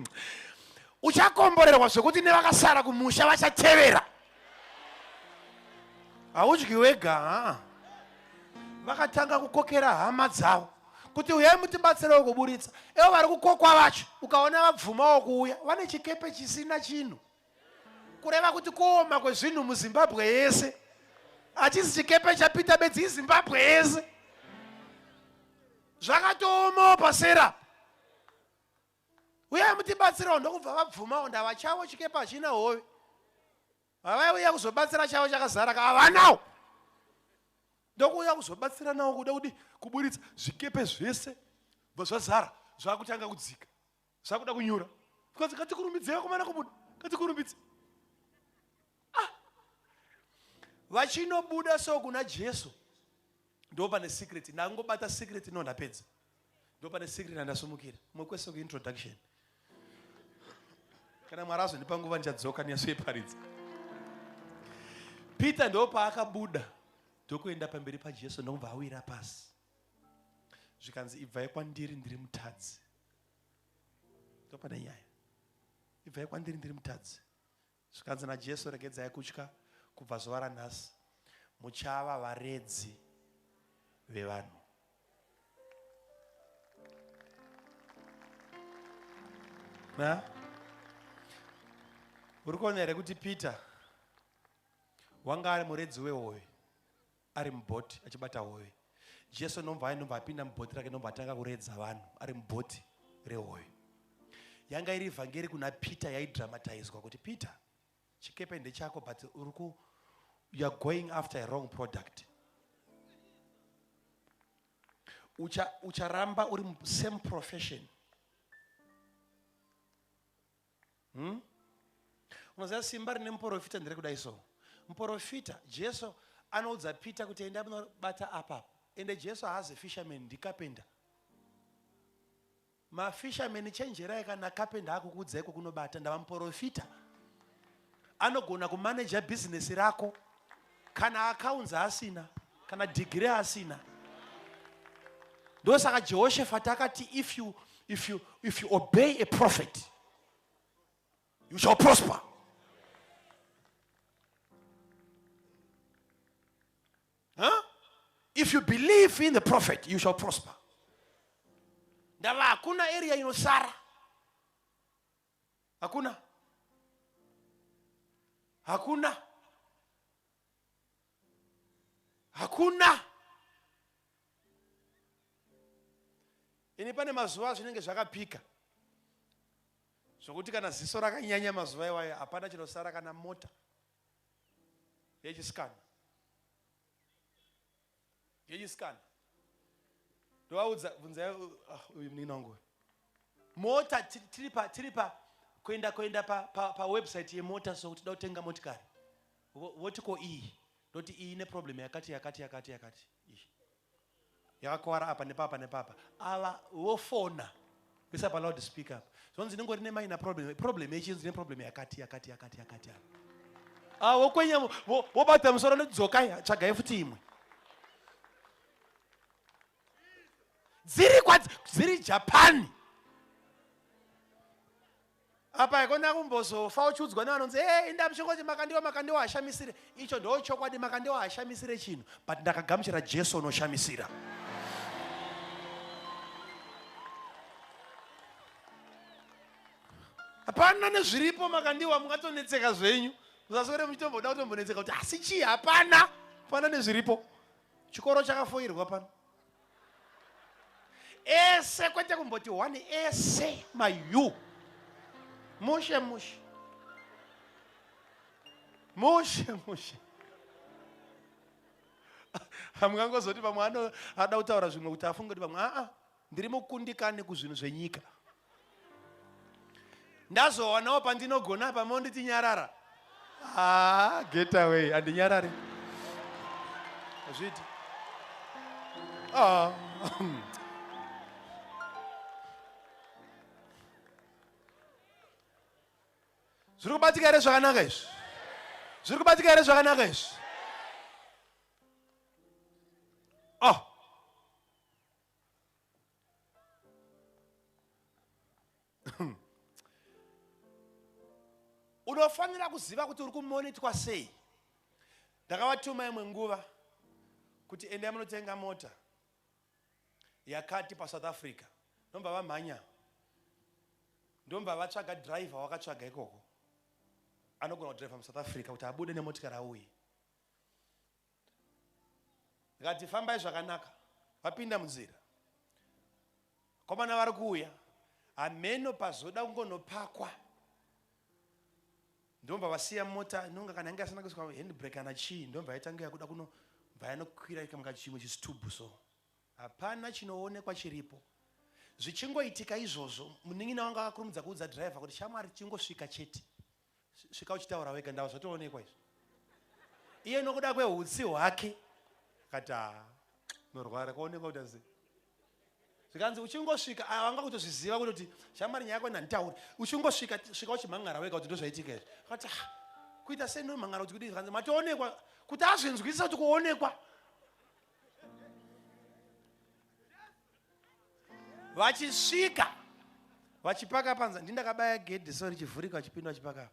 uchakomborerwa, zvekuti nevakasara kumusha vachatevera. Haudyi wega. Haa, vakatanga kukokera hama dzavo kuti uyai mutibatsirewo kuburitsa. Ivo vari kukokwa vacho, ukaona vabvumawo kuuya, vane chikepe chisina chinhu, kureva kuti kuoma kwezvinhu muZimbabwe yese hachisi chikepe chaPita bedzi, iZimbabwe yese zvakatoomawo pasera. Uyai mutibatsirewo. Ndokubva vabvumawo. Ndava chavo chikepe hachina hove, havaiuya kuzobatsira chavo chakazara, havanawo. Ndokuuya kuzobatsiranawo kuda kuti kuburitsa zvikepe zvese bva zvazara zvakutanga kudzika zvakuda kunyura. Zvikanzi ngatikurumidzei vakomana kubuda, ngatikurumidze. Ah! Vachinobuda so kuna Jesu ndopane secret, ndangobata secret no ndapedza. Ndopane secret yandasumukira. Mwe kwese ku introduction. Kana Mwari azondipa nguva ndichadzoka ndinyatsoiparidza. Peter ndopaakabuda ndokuenda pamberi paJesu ndokubva awira pasi. Zvikanzi ibvai kwandiri ndiri mutadzi. Ndopane nyaya. Ibvai kwandiri ndiri mutadzi. Zvikanzi naJesu regedzai kutya kubva zuva ranhasi muchava varedzi vevanhu. Na? Uri kuona here kuti Peter wanga ari muredzi wehove ari mubhoti achibata hove. Jesu nobva ainobva apinda mubhoti rake nobva atanga kuredza vanhu ari mubhoti rehove. Yanga iri vhangeri kuna Peter yaidramatizwa kuti Peter chikepe ndechako but uri ku you are going after a wrong product. Ucha ucharamba uri same profession. Hmm? Unoziva simba rine muporofita nderekudai so. Muporofita Jesu anoudza Peter kuti enda munobata apa. Ende Jesu haazi fisherman ndikapenda. Mafisherman chenjerai kana kapenda akukuudzai kwekunobata ndava muporofita. Anogona kumanager business rako kana accounts asina kana degree asina. Ndosaka Jehoshaphat akati if you, if you, if you obey a prophet you shall prosper. Huh? If you believe in the prophet you shall prosper. Ndava hakuna area inosara. Hakuna. Hakuna. Hakuna. Ini pane mazuva zvinenge zvakapika zvokuti kana ziso rakanyanya mazuva iwayo hapana chinosara kana mota yechisikana yechisikana ndovaudza bvunzai ah, uyu munin'ina wangu mota tiri pa tiri pa kuenda kuenda pa pa, pa website yemota so kuti da kutenga motikari voti ko iyi ndoti iyi ine problem yakati yakati yakati yakati iyi yakakuvara apa nepapa nepapa ava vofona visa pa loud speaker apa zvonzi ndingori nemaina problem problem yechinzi neproblem yakati yakati yakati yakati apa ah vokwenya vobata musoro ndodzokai tsvagai futi imwe dziri kwa dziri Japan apa ikona kumbozofa uchiudzwa nevanonzi hey, inda muchingoti makandiwa makandiwa hashamisire icho ndo chokwadi makandiwa hashamisire chinhu but ndakagamuchira jesu unoshamisira hapana nezviripo makandiwa mungatonetseka zvenyu musaswere muchitomboda kutombonetseka kuti asi chii hapana hapana nezviripo chikoro chakafoirwa pano ese kwete kumboti one ese mayu mushe mushe mushe mushe hamungangozoti vamwe ano ada kutaura zvimwe kuti afunge kuti vamwe aa ndiri mukundikani kuzvinhu zvenyika ndazowanawo pandinogona apa monditi nyarara ah, get away handinyarari hazviiti ah. Zviri kubatika here zvakanaka izvi? Zviri kubatika here zvakanaka izvi? Oh. Unofanira kuziva kuti uri kumonitwa sei. Ndakavatuma imwe nguva kuti endai munotenga mota yakati paSouth Africa. Ndomba vamhanya. Ndomba vatsvaga driver wakatsvaga ikoko. Anogona kudriver muSouth Africa kuti abude nemotikari auye. Ndikati fambai zvakanaka. Vapinda munzira. Komana vari kuuya. Hameno pazoda kungonopakwa. Ndomba vasiya mota inonga kana yange asina kuiswa handbrake kana chii ndomba yaitanga yakuda kuno Bva yanokwira ikamuka chimwe chisitubhu so. Hapana chinoonekwa chiripo. Zvichingoitika izvozvo, munin'ina wangu akakurumidza kuudza driver kuti shamwari chingosvika chete. Svika uchitaura wega ndava zvatoonekwa izvi. Iye nokuda kwehutsi hwake akati haa norwara kwaonekwa kuti asi. Zvikanzi uchingosvika ah, vanga kutozviziva kutoti shamwari nyaya yako ndanditauri. Uchingosvika svika uchimhan'ara wega kuti ndozvaitika izvi. Akati ah, kuita sei ndomhan'ara kuti kudii zvikanzi matoonekwa kuti azvinzwisisa kuti kuonekwa. Vachisvika vachipaka panze ndindakabaya gedhi so richivhurika vachipinda vachipaka.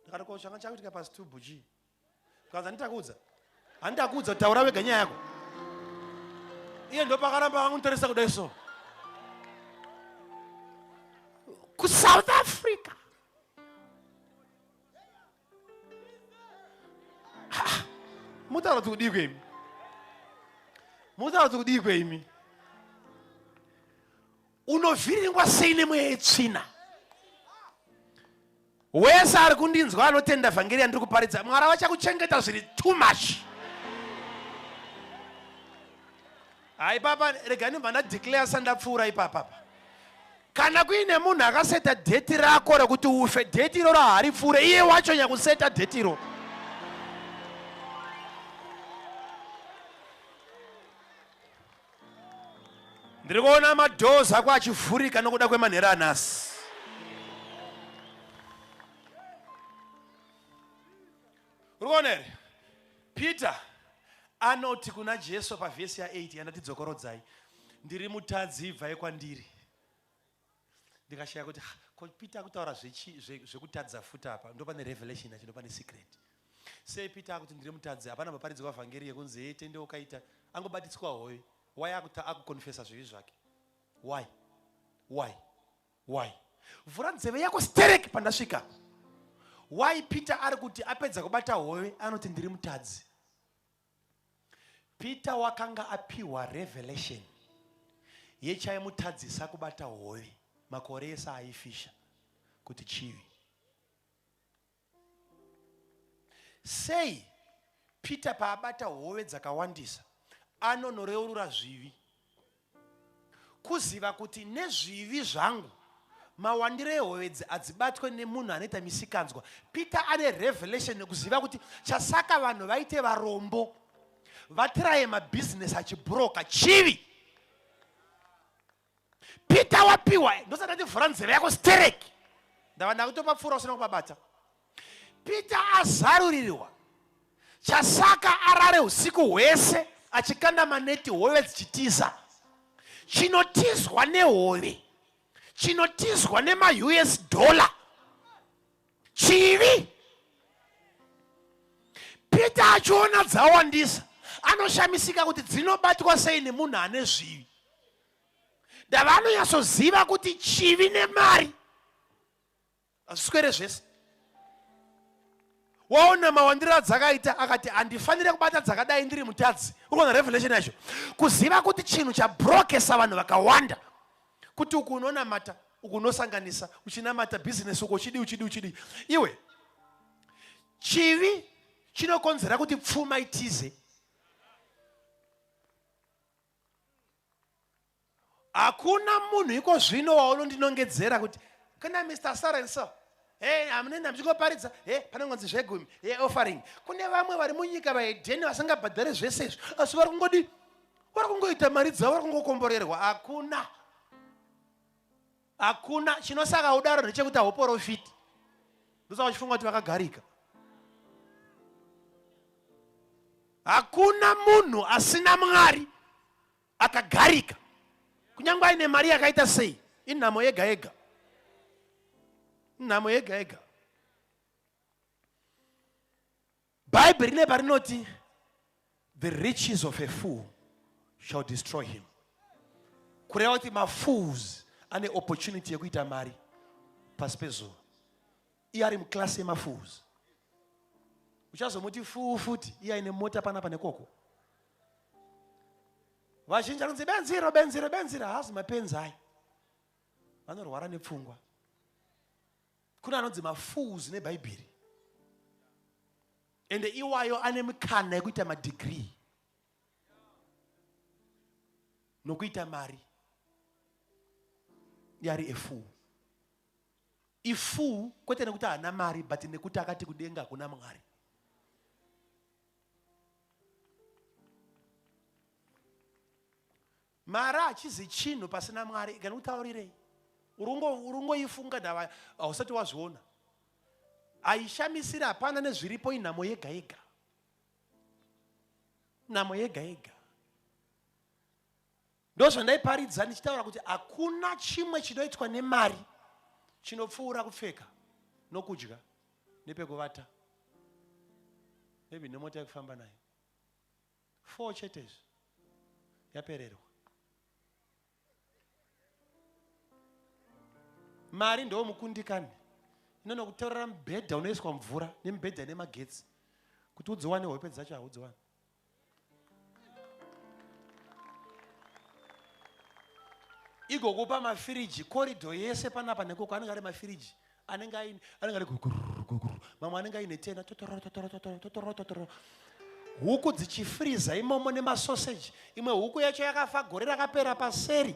Ndakati ko changa chakuitika pasitubu chii? Kanzi handitakuudza. Handitakuudza taura wega nyaya yako. Iye ndopakaramba vangunditarisa kudai so. KuSouth Africa. Mutaura kuti kudii kwemi? Mutaura kuti kudii kwemi? Unovhiringwa sei nemweya yetsvina? Wese ari kundinzwa anotenda vhangeri yandiri kuparidza, Mwari vachakuchengeta zviri too much. Hai papa, rega ndibva ndadeclare sandapfuura ipapapa. Kana kuine munhu akaseta dheti rako rekuti ufe, dheti iroro haripfuure, iye wacho nyakuseta dheti iroro. Ndiri kuona madoors ako achivhurika nokuda kwemanhero anhasi. Uri kuona here? Peter anoti kuna Jesu pavhesi ya8 yandati dzokorodzai, ndiri mutadzi, ibvai kwandiri. Ndikashaya kuti ko Peter akutaura zvekutadza futi apa, ndopane revelation yacho, ndopane secret. Sei Peter akuti ndiri mutadzi? Hapana maparidzwa vhangeri yekunzi hey, tende ukaita angobatitswa hoyo. Why akuta akukonfesa zvivi zvake? Why? Why? Why? Vhura nzeve yako sterek pandasvika. Why Peter ari kuti apedza kubata hove anoti ndiri mutadzi? Peter wakanga apiwa revelation yechaimutadzisa kubata hove makore ese aifisha kuti chivi. Sei Peter paabata hove dzakawandisa anonoreurura zvivi? Kuziva kuti nezvivi zvangu mawandiro ehove idzi hadzibatwe nemunhu anoita misikanzwa. Peter ane revelation nekuziva kuti chasaka vanhu vaite varombo vatiraye mabhizinesi achibhuroka chivi. Peter wapiwa ndosati ndati vhura nzeve yako stereki ndava ndakutopa pfuura usina kupabata. Peter azarurirwa chasaka arare usiku hwese achikanda maneti hove dzichitiza. Chinotizwa nehove chinotizwa nemaUS dollar chivi. Peter achiona dzawandisa anoshamisika kuti dzinobatwa sei nemunhu ane zvivi. Ndava anonyatsoziva kuti chivi nemari hazviswere zvese. Waona mawandiro adzakaita akati handifanire kubata dzakadai ndiri mutadzi. Uri kuona revelation yacho, kuziva kuti chinhu chabrokesa vanhu vakawanda, kuti uku unonamata uku unosanganisa uchinamata business uku uchidi uchidi uchidi. Iwe chivi chinokonzera kuti pfuma itize. Hakuna munhu iko zvino waunondinongedzera kuti kuna Mr. So and so. Hey, amunenda muchingoparidza hey, panongonzi zvegumi hey, offering. Kune vamwe vari munyika vahedheni vasingabhadhare zvese izvi, asi vari kungodi vari kungoita mari dzavo, vari kungokomborerwa. Hakuna, hakuna chinosaka udaro ndechekuti hauporofiti. Ndosaka uchifunga kuti vakagarika. Hakuna munhu asina Mwari akagarika, kunyange aine mari yakaita sei, inhamo yega yega, inhamo yega yega. Bhaibheri rine parinoti the riches of a fool shall destroy him, kureva kuti mafools ane opportunity yekuita mari pasi pezuva. Iye ari muclass yemafools, uchazomuti fuu futi iye aine mota panapa nekoko. Vazhinji anonzi benziro benziro benziro, haazi mapenzi ayo, vanorwara nepfungwa. Kuna anonzi mafools nebhaibheri. Ende iwayo ane mikana yekuita madegree nokuita mari. Yari a fool. Ifool kwete nekuti haana mari but nekuti akati kudenga hakuna Mwari. Mari hachizi chinhu pasina Mwari. Kana kutaurirei? Urungoifunga ndava hausati wazviona. Haishamisiri hapana nezviripo inhamo yega yega. Nhamo yega yega. Ndozvandaiparidza ndichitaura kuti hakuna chimwe chinoitwa nemari chinopfuura kupfeka nokudya nepekuvata maybe nemota yekufamba nayo. Four chete izvi yapererwa. Mari ndo mukundikani inonokutorera mubhedha unoiswa mvura nemibhedha ine magetsi kuti udziwane hope dzacho haudziwane. Igokupa mafiriji korido yese panapa nekoko anenge ari mafiriji anenge aine anenge ari guruguru mamwe anenge aine tena totoro totoro totoro totoro totoro huku dzichifriza imomo nemasoseji imwe huku yacho yakafa gore rakapera paseri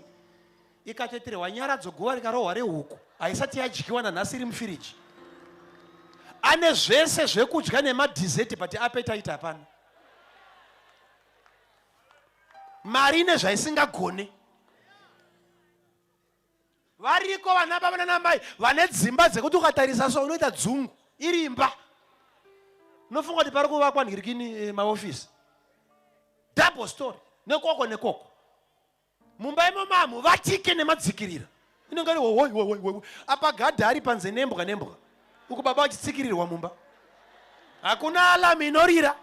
ikatoitirwa nyaradzo guva rikarohwa rehuku haisati yadyiwa nanhasi iri mufiriji ane zvese zvekudya nemadhizeti but appetite hapana mari ine zvaisingagone Variko vana baba nana mai vane dzimba dzekuti ukatarisa so unoita dzungu iri imba. Unofunga kuti pari kuvakwa nhirikini eh, maofisi. Double story nekoko nekoko. Mumba imomo hamuvatike nemadzikirira. Inenge iri woi woi woi. Apa gadha ari panze nembwa nembwa. Uku baba vachitsikirirwa mumba. Hakuna alarm inorira.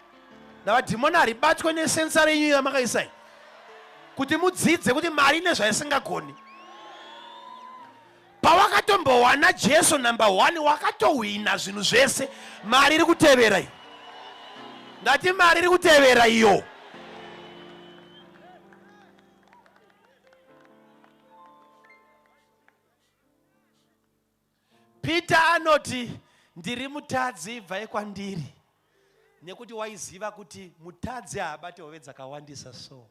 Navadhimoni haribatwe nesensa renyu yamakaisai. Kuti mudzidze kuti mari ine zvaisingagoni. Pawakatombowana Jesu number one wakatohwina zvinhu zvese. Mari iri kutevera iyo. Ndati mari iri kutevera iyo. Peter anoti ndiri mutadzi ibvai kwandiri nekuti waiziva kuti mutadzi haabate hove dzakawandisa so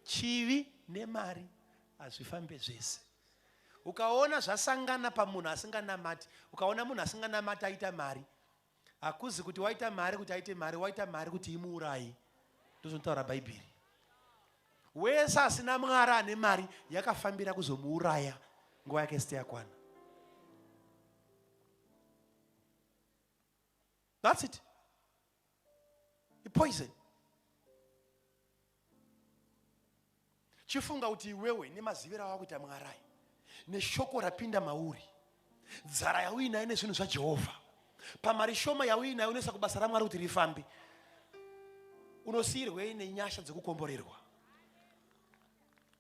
chivi nemari hazvifambe zvese ukaona zvasangana pamunhu asinganamati ukaona munhu asinganamati aita mari hakuzi kuti waita mari kuti aite mari waita mari kuti imuurayi ndozvinotaura bhaibheri wese asina mwari ane mari yakafambira kuzomuuraya nguva yake isiti yakwana thats it ipoison Chifunga kuti iwewe nemaziviro awakuita Mwari aya neshoko rapinda mauri, nzara yauinayo nezvinhu zvaJehovha, pamari shoma yauinayo unoisa kubasa raMwari kuti rifambe, unosiyirwei nenyasha dzekukomborerwa?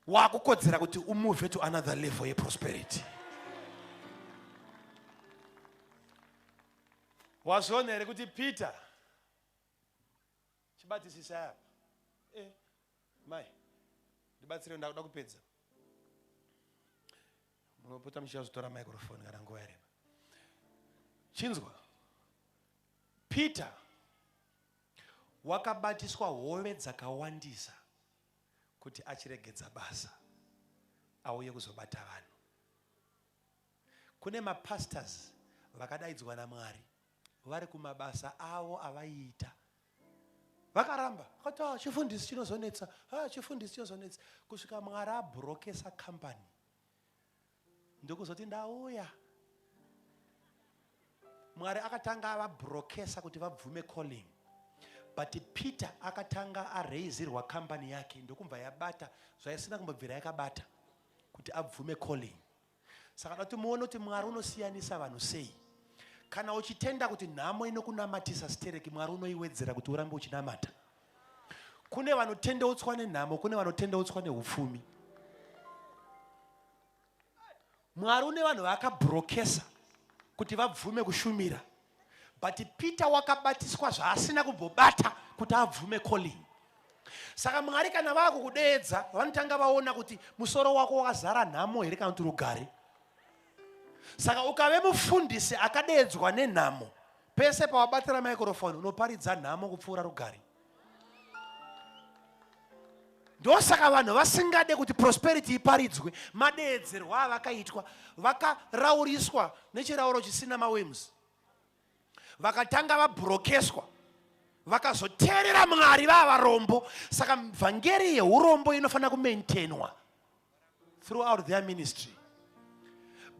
Wakukodzera kuti umove to another level yeprosperity. Wazviona here kuti Peter chibatisisai apa eh, mai ndibatsire ndakuda kupedza munopota muchichazotora microphone kana nguva yareba chinzwa peter wakabatiswa hove dzakawandisa kuti achiregedza basa auye kuzobata vanhu Kune mapastors vakadaidzwa naMwari vari kumabasa avo avaiita vakaramba vakati ah, chifundisi chinozonetsa ah, chifundisi chinozonetsa kusvika Mwari abrokesa company ndokuzoti ndauya. Mwari akatanga avabrokesa kuti vabvume calling but Peter akatanga areizirwa company yake ndokumbva yabata zvaisina kumbobvira yakabata kuti abvume calling. Saka da kuti muone kuti Mwari unosiyanisa vanhu sei. Kana uchitenda kuti nhamo inokunamatisa stereki, Mwari unoiwedzera kuti urambe uchinamata. Kune vanotendeutswa nenhamo, kune vanotendeutswa neupfumi. Mwari une vanhu vaakabrokesa kuti vabvume kushumira. But Peter wakabatiswa zvaasina kumbobata kuti abvume calling. Saka Mwari kana vakukudeedza vanotanga vaona kuti musoro wako wakazara nhamo here kana kuti rugare. Saka ukave mufundisi akadeedzwa nenhamo, Pese pawabatira microphone unoparidza nhamo kupfuura rugare. Ndosaka vanhu vasingade kuti prosperity iparidzwe. Madeedzerwa avakaitwa, vakarauriswa nechirauro chisina maworms, vakatanga vabrokeswa, vakazoteerera Mwari vava varombo. Saka vhangeri yeurombo inofanira kumaintainwa throughout their ministry.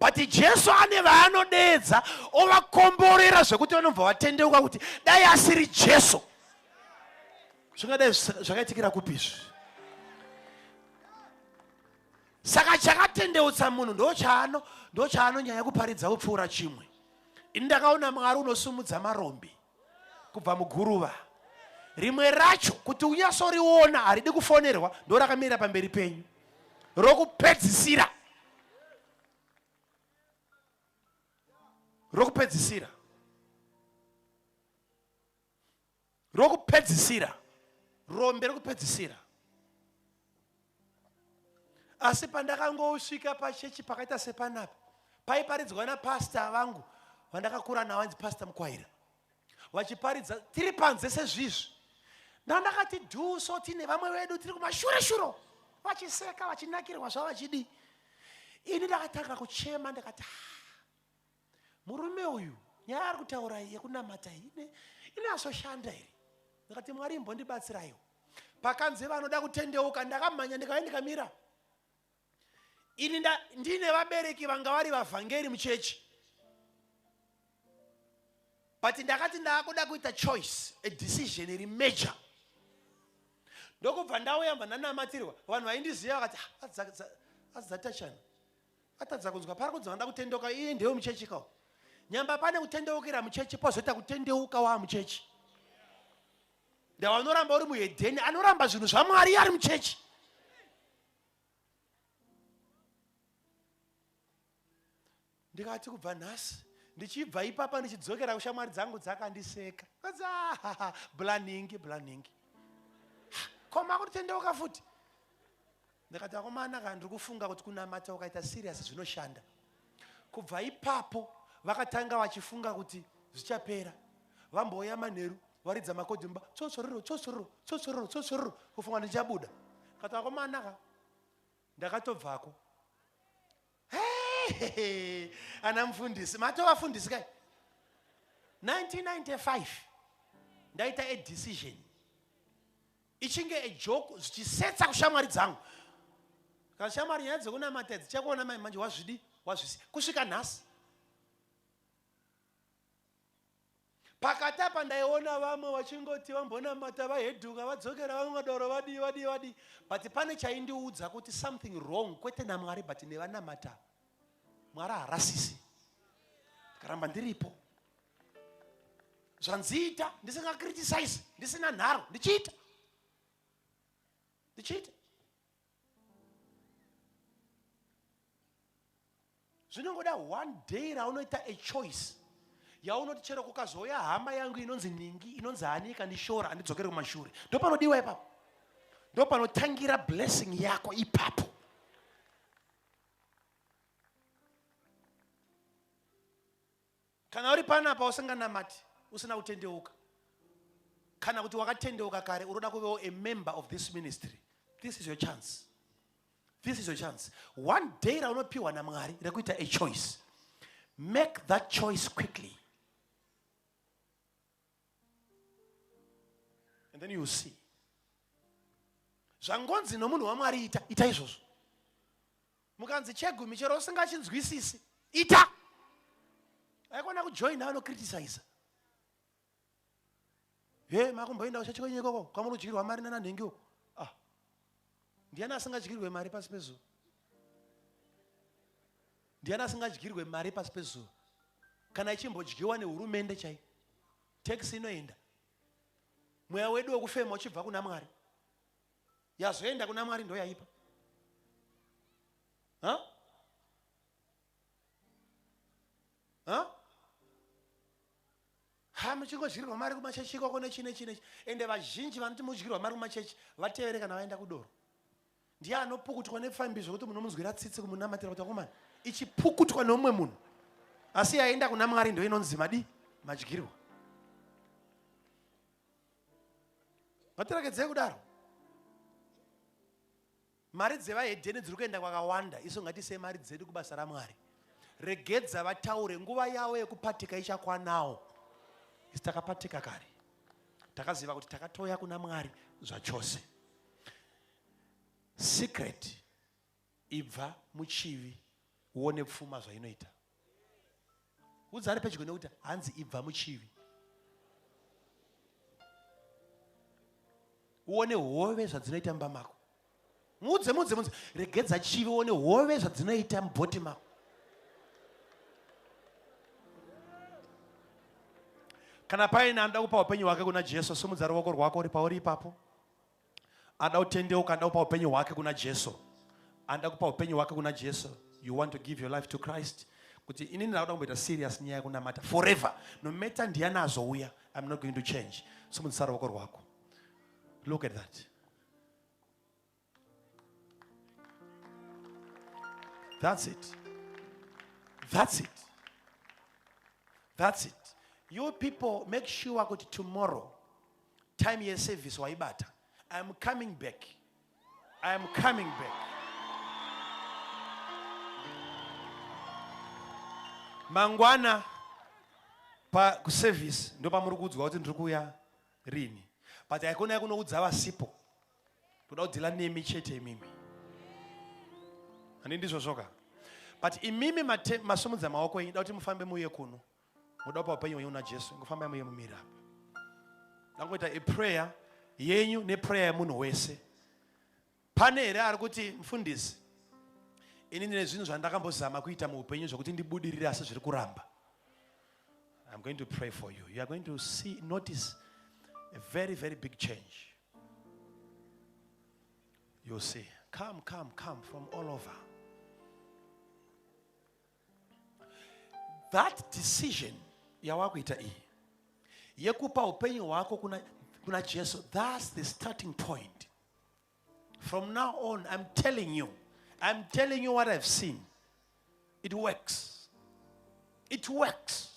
But Jesu ane vaanodeedza ovakomborera zvekuti vanobva vatendeuka kuti dai asiri Jesu zvingadai zvakaitikira kupi izvi. Saka chakatendeutsa munhu ndochaanonyanya kuparidza kupfuura chimwe. Ini ndakaona Mwari unosumudza marombe kubva muguruva. Rimwe racho kuti unyatsoriona haridi kufonerwa, ndorakamira pamberi penyu rokupedzisira, rokupedzisira, rokupedzisira, rombe rokupedzisira. Asi pandakangosvika pachechi pakaita sepanapa, paiparidzwa napasta vangu vandakakura navo, anzi Pasta Mukwaira, vachiparidza tiri panze sezvizvi. Ndandakati dhuso tine vamwe vedu tiri kumashure shuro, vachiseka vachinakirwa zvavachidii. Ini ndakatanga kuchema, ndakati, murume uyu nyaya ari kutaura iyi yekunamata iyi inazoshanda here? Ndakati, Mwari imbondibatsiraiwo. Pakanzi vanoda kutendeuka, ndakamhanya ndikauya ndikamira. Ini ndine vabereki vanga vari vavhangeri muchechi, but ndakati ndaakuda kuita choice, a decision iri major. Ndokubva ndauya, mba ndanamatirwa. Vanhu vaindiziva vakati, asi dzatachana atadza kunzwa pari kunzi vanoda kutendeuka, iye ndewe muchechi kawo. Nyamba pane kutendeukira muchechi, pozoita kutendeuka waa muchechi. Ndavanoramba uri muhedheni, anoramba zvinhu zvaMwari ari muchechi. Ndikati kubva nhasi, ndichibva ipapa ndichidzokera kushamwari dzangu, dzakandiseka, blaningi blaningi, koma kutendeuka futi. Ndikati, akomana kana ndiri kufunga kuti kunamata ukaita serious zvinoshanda. Kubva ipapo vakatanga vachifunga kuti zvichapera. Vambouya manheru varidza makodhi mumba, tsotsororo tsotsororo tsotsororo tsotsororo, kufunga ndichabuda. Ndikati, akomana ka, ndakatobvako. Ana mufundisi matovafundisi kai. 1995 ndaita a decision ichinge a joke, zvichisetsa kushamwari dzangu. Kana shamwari nyaya dzekunamata dzichakuona mai manje wazvidi wazvisi kusvika nhasi. Pakati apa ndaiona vamwe vachingoti vambonamata vahedhuka vadzokera vamwe doro vadii vadii vadii, but pane chaindiudza kuti something wrong, kwete naMwari but nevanamata. Mwari harasisi. Ndikaramba ndiripo zvanziita, ndisingacriticize, ndisina nharo, ndichiita ndichiita. Zvinongoda one day raunoita a choice yaunoti chero kukazouya hama yangu inonzi ningi, inonzi hani, ikandishora, handidzokere kumashure. Ndopanodiwa ipapo, ndopanotangira blessing yako ipapo. Kana uri panapa usinganamati, usina kutendeuka, kana kuti wakatendeuka kare unoda kuvewo a member of this ministry, this is your chance. This is your chance. One day raunopiwa naMwari rekuita a choice, make that choice quickly and then you see zvangonzi nomunhu waMwari ita, ita izvozvo. Mukanzi chegumi, chero usingachinzwisisi, ita. Aikona kujoina vanocriticiza, he, makumboenda kuchechi kwenyu ikoko kwamunodyirwa mari nananhengi uko. Ah, ndiani asingadyirwe mari pasi pezuva? Ndiani asingadyirwe mari pasi pezuva? Kana ichimbodyiwa nehurumende chaiyo, tax inoenda, mweya wedu wekufema uchibva kuna Mwari, yazoenda kuna Mwari ndo yaipa. Ha? Ha? Ha, muchingodyirwa mari kumachechi ikoko nechi nechi nechi. Ende vazhinji vanoti mudyirwa mari kumachechi, vatevere kana vaenda kudoro. Ndiye anopukutwa nepfambi zvekuti munomunzwira tsitsi kumunamatira kuti akomana ichipukutwa neumwe munhu, asi yaenda kuna Mwari ndo inonzi madi madyirwa. Ngatiregedzei kudaro. Mari dzevahedheni dziri kuenda kwakawanda, isu ngatiisei mari dzedu kubasa raMwari. Regedza vataure, nguva yavo yekupatika ichakwanawo. Isu takapatika kare, takaziva kuti takatouya kuna Mwari zvachose. Secret, ibva muchivi uone pfuma zvainoita. Udza ari pedyo nekuti hanzi ibva muchivi. Uone hove zvadzinoita mumba mako. Muudze, muudze, muudze. Regedza chivi uone hove zvadzinoita mubhoti mako. Kana paine anoda kupa upenyu hwake kuna Jesu, simudza ruoko rwako uri pauri ipapo. Anoda kutendeuka, anoda kupa upenyu hwake kuna Jesu. Anoda kupa upenyu hwake kuna Jesu. You want to give your life to Christ. Kuti inini ndakuda kumboita serious nyaya yekunamata forever. No matter ndiyani azouya, I'm not going to change. Simudzisa ruoko rwako. Look at that. That's it. That's it. That's it. You people make sure kuti tomorrow time yeservice waibata. I'm coming back. I'm coming back. Mangwana pa kuservice ndopamuri kuudzwa kuti ndiri kuuya rini. But haikona kunoudza vasipo. Toda kudhila nemi chete imimi. Handi ndizvozvoka. But imimi masumudza maoko enyu, da kuti mufambe muuye kuno. Muda kupa upenyu hwenyu kuna Jesu, ngofambai muuye mumire apa. Ndangoita a prayer yenyu neprayer yemunhu wese. Pane here ari kuti mufundisi, ini ndine zvinhu zvandakambozama kuita muupenyu zvekuti ndibudirire asi zviri kuramba. I'm going to pray for you. You are going to see, notice a very, very big change. You'll see. Come, come, come from all over. That decision yawakuita iyi yekupa upenyu hwako kuna Jesu, that's the starting point. From now on, I'm telling you, I'm telling you what I've seen. It works. It works.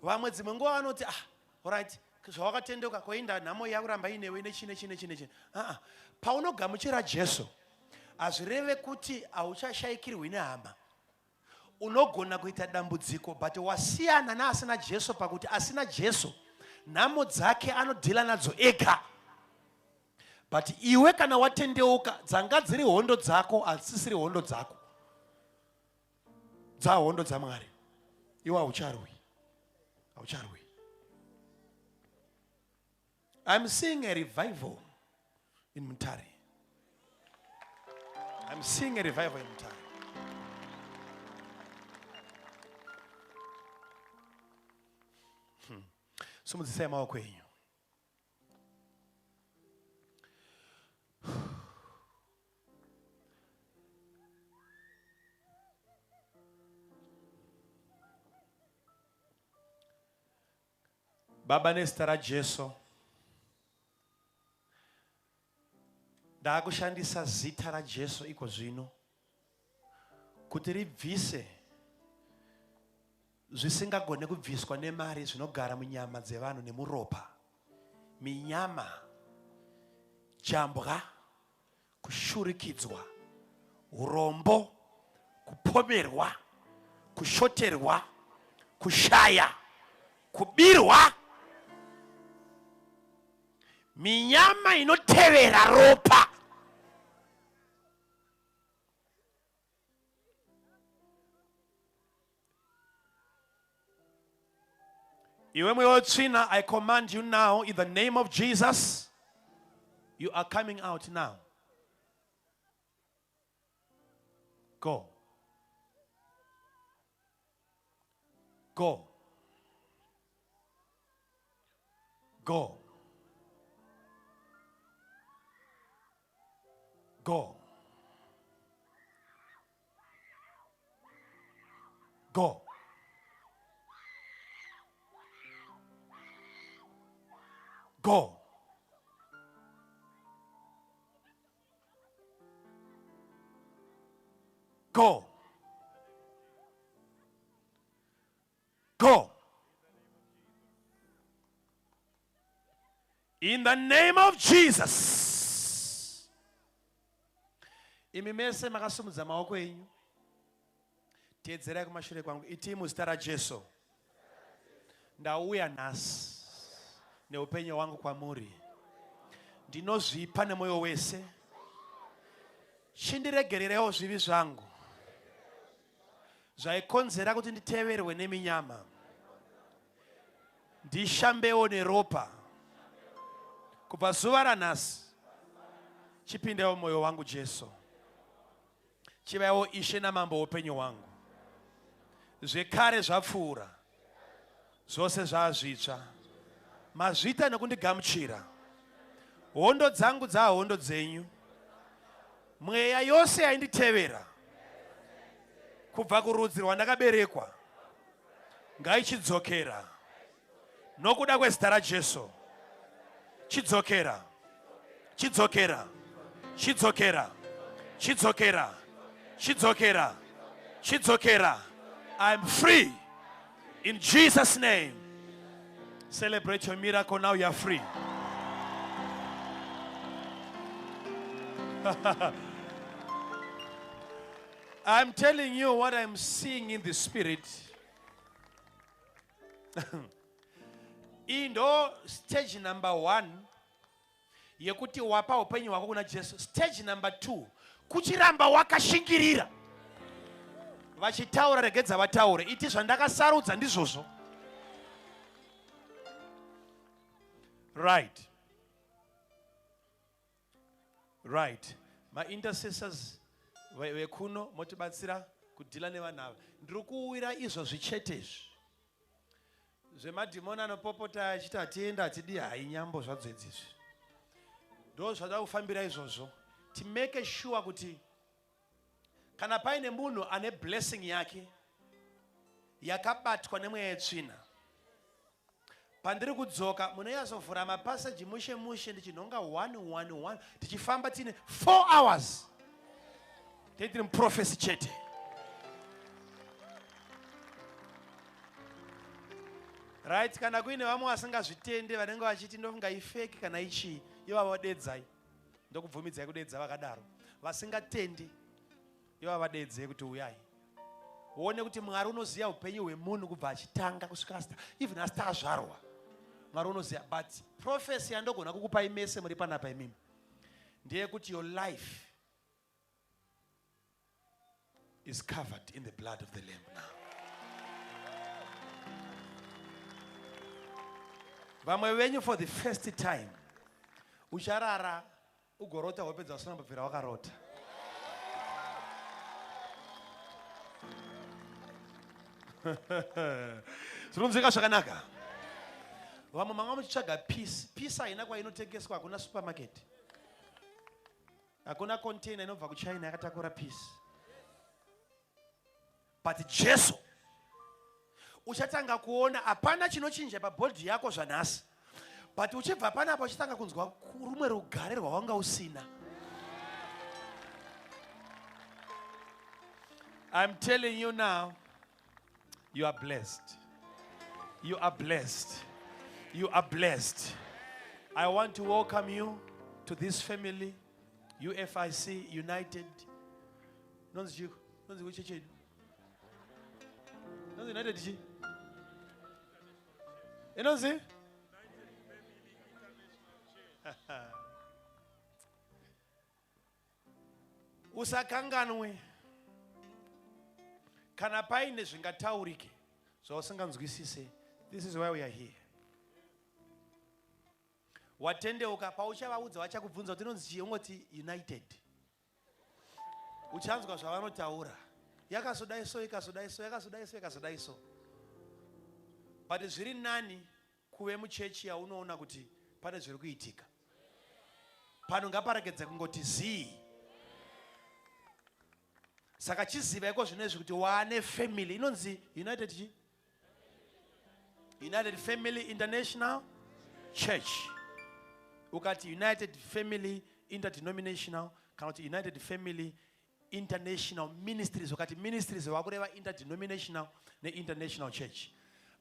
Vamwe dzimwe nguva vanoti ah, alright, zvawakatendeuka koinda nhamo yakuramba inewe nechi nechi nechi nechi. Ah, paunogamuchira Jesu hazvireve kuti hauchashaikirwi nehama. Unogona kuita dambudziko but wasiyana naasina Jesu pakuti asina Jesu nhamo dzake anodhila nadzo ega. But iwe kana watendeuka dzanga dziri hondo dzako hadzisisiri hondo dzako. Dzahondo dzaMwari. Iwe haucharwi. Haucharwi. I'm seeing a revival in Mutare. I'm seeing a revival in Mutare. Simudzisai maoko enyu. Baba, nezita raJesu, ndakushandisa zita raJesu iko zvino kuti ribvise zvisingagone kubviswa nemari zvinogara munyama dzevanhu nemuropa, minyama, jambwa, kushurikidzwa, urombo, kupomerwa, kushoterwa, kushaya, kubirwa, minyama inotevera ropa. Iwe mweya wetsvina, I command you now in the name of Jesus, you are coming out now. Go. Go. Go. Go. Go. Go. Go. Go. In the name of Jesus. Imi mese makasumudza maoko enyu. Teedzerai kumashure kwangu. Itii muzita raJesu. Ndauya nhasi neupenyu hwangu kwamuri. Ndinozvipa nemwoyo wese. Chindiregererewo zvivi zvangu zvaikonzera kuti nditeverwe neminyama. Ndishambewo neropa. Kubva zuva ranhasi chipindewo mwoyo wangu Jesu. Chivaiwo Ishe naMambo woupenyu hwangu. Zvekare zvapfuura, zvose zvazvitsva. Mazvita nokundigamuchira. Hondo dzangu dzahondo dzenyu. Mweya yose yainditevera kubva kurudzi rwandakaberekwa ngaichidzokera nokuda kwezita raJesu. Chidzokera, chidzokera, chidzokera, chidzokera, chidzokera, chidzokera. I'm free in Jesus' name. Celebrate your miracle now. You are free. I'm telling you what I'm seeing in the spirit. Iyi ndo stage number 1 yekuti wapa upenyu hwako kuna Jesu. Stage number 2, kuchiramba wakashingirira. Vachitaura regedza vataure, iti zvandakasarudza ndizvozvo. Right. Right. Ma intercessors vekuno motibatsira kudhila nevanhu ava. Ndiri kuwira izvozvi chete izvi. Zvemadhimoni anopopota achiti hatienda hatidi hai nyambo zvadzo idzi izvi. Ndo zvada kufambira izvozvo. Timeke sure kuti kana paine munhu ane blessing yake yakabatwa nemweya yetsvina pandiri kudzoka munonyatsovhura mapaseji mushe mushe ndichinhonga 111 tichifamba tine 4 hours tei tiri muprofesi chete. Right, kana kuine vamwe vasingazvitende vanenge vachiti ndofunga ifeki kana ichii, ivavo vadedzai, ndokubvumidzai kudedza vakadaro. Vasingatendi ivavo vadedzei kuti uyai uone kuti Mwari unoziva upenyu hwemunhu kubva achitanga kusvika asita, even asita azvarwa. Mwari unoziva. But prophecy yandogona kukupai mese muri panapa imimi ndeyekuti your life is covered in the blood of the Lamb now. Vamwe venyu for the first time ucharara ugorota hope dzausina kumbobvira wakarota. Zvinonzwika zvakanaka. Vamwe manga muchitsvaga peace. Peace haina kwainotengeswa, hakuna supermarket. Hakuna container inobva kuChina yakatakura peace. But Jesu uchatanga kuona hapana chinochinja pabhodhi yako zvanhasi, but uchibva panapa uchitanga kunzwa rumwe rugare rwawanga usina. I'm telling you now, you are blessed. You are blessed. You are blessed. I want to welcome you to this family, UFIC United. Nonzi chiko? Nonzi kuchechi yedu? Nonzi United chi? Inonzi? Usakanganwe kana paine zvingataurike zvausinganzwisise. This is why we are here. Watendeuka, pauchavaudza vachakubvunza kuti inonzi chii, ungoti United. Uchanzwa zvavanotaura, yakazodai so, ikazodai so, yakazodai so, ikazodai so. But zviri nani kuve muchechi yaunoona kuti pane zviri kuitika. Pano ngaparegedze kungoti zii. Saka chiziva iko zvino izvi kuti waane family inonzi United chi? United Family International Church. Ukati United Family Interdenominational kana kuti United Family International Ministries, ukati ministries wakureva interdenominational neinternational church.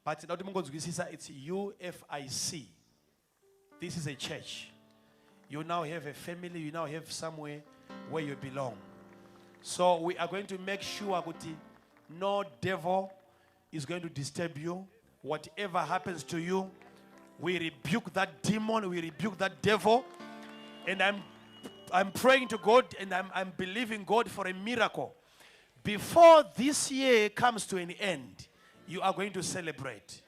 But da kuti mungonzwisisa, it's UFIC. This is a church. You now have a family, you now have somewhere where you belong. So we are going to make sure kuti no devil is going to disturb you. Whatever happens to you, we rebuke that demon, we rebuke that devil. And I'm praying to God and I'm believing God for a miracle. Before this year comes to an end, you are going to celebrate.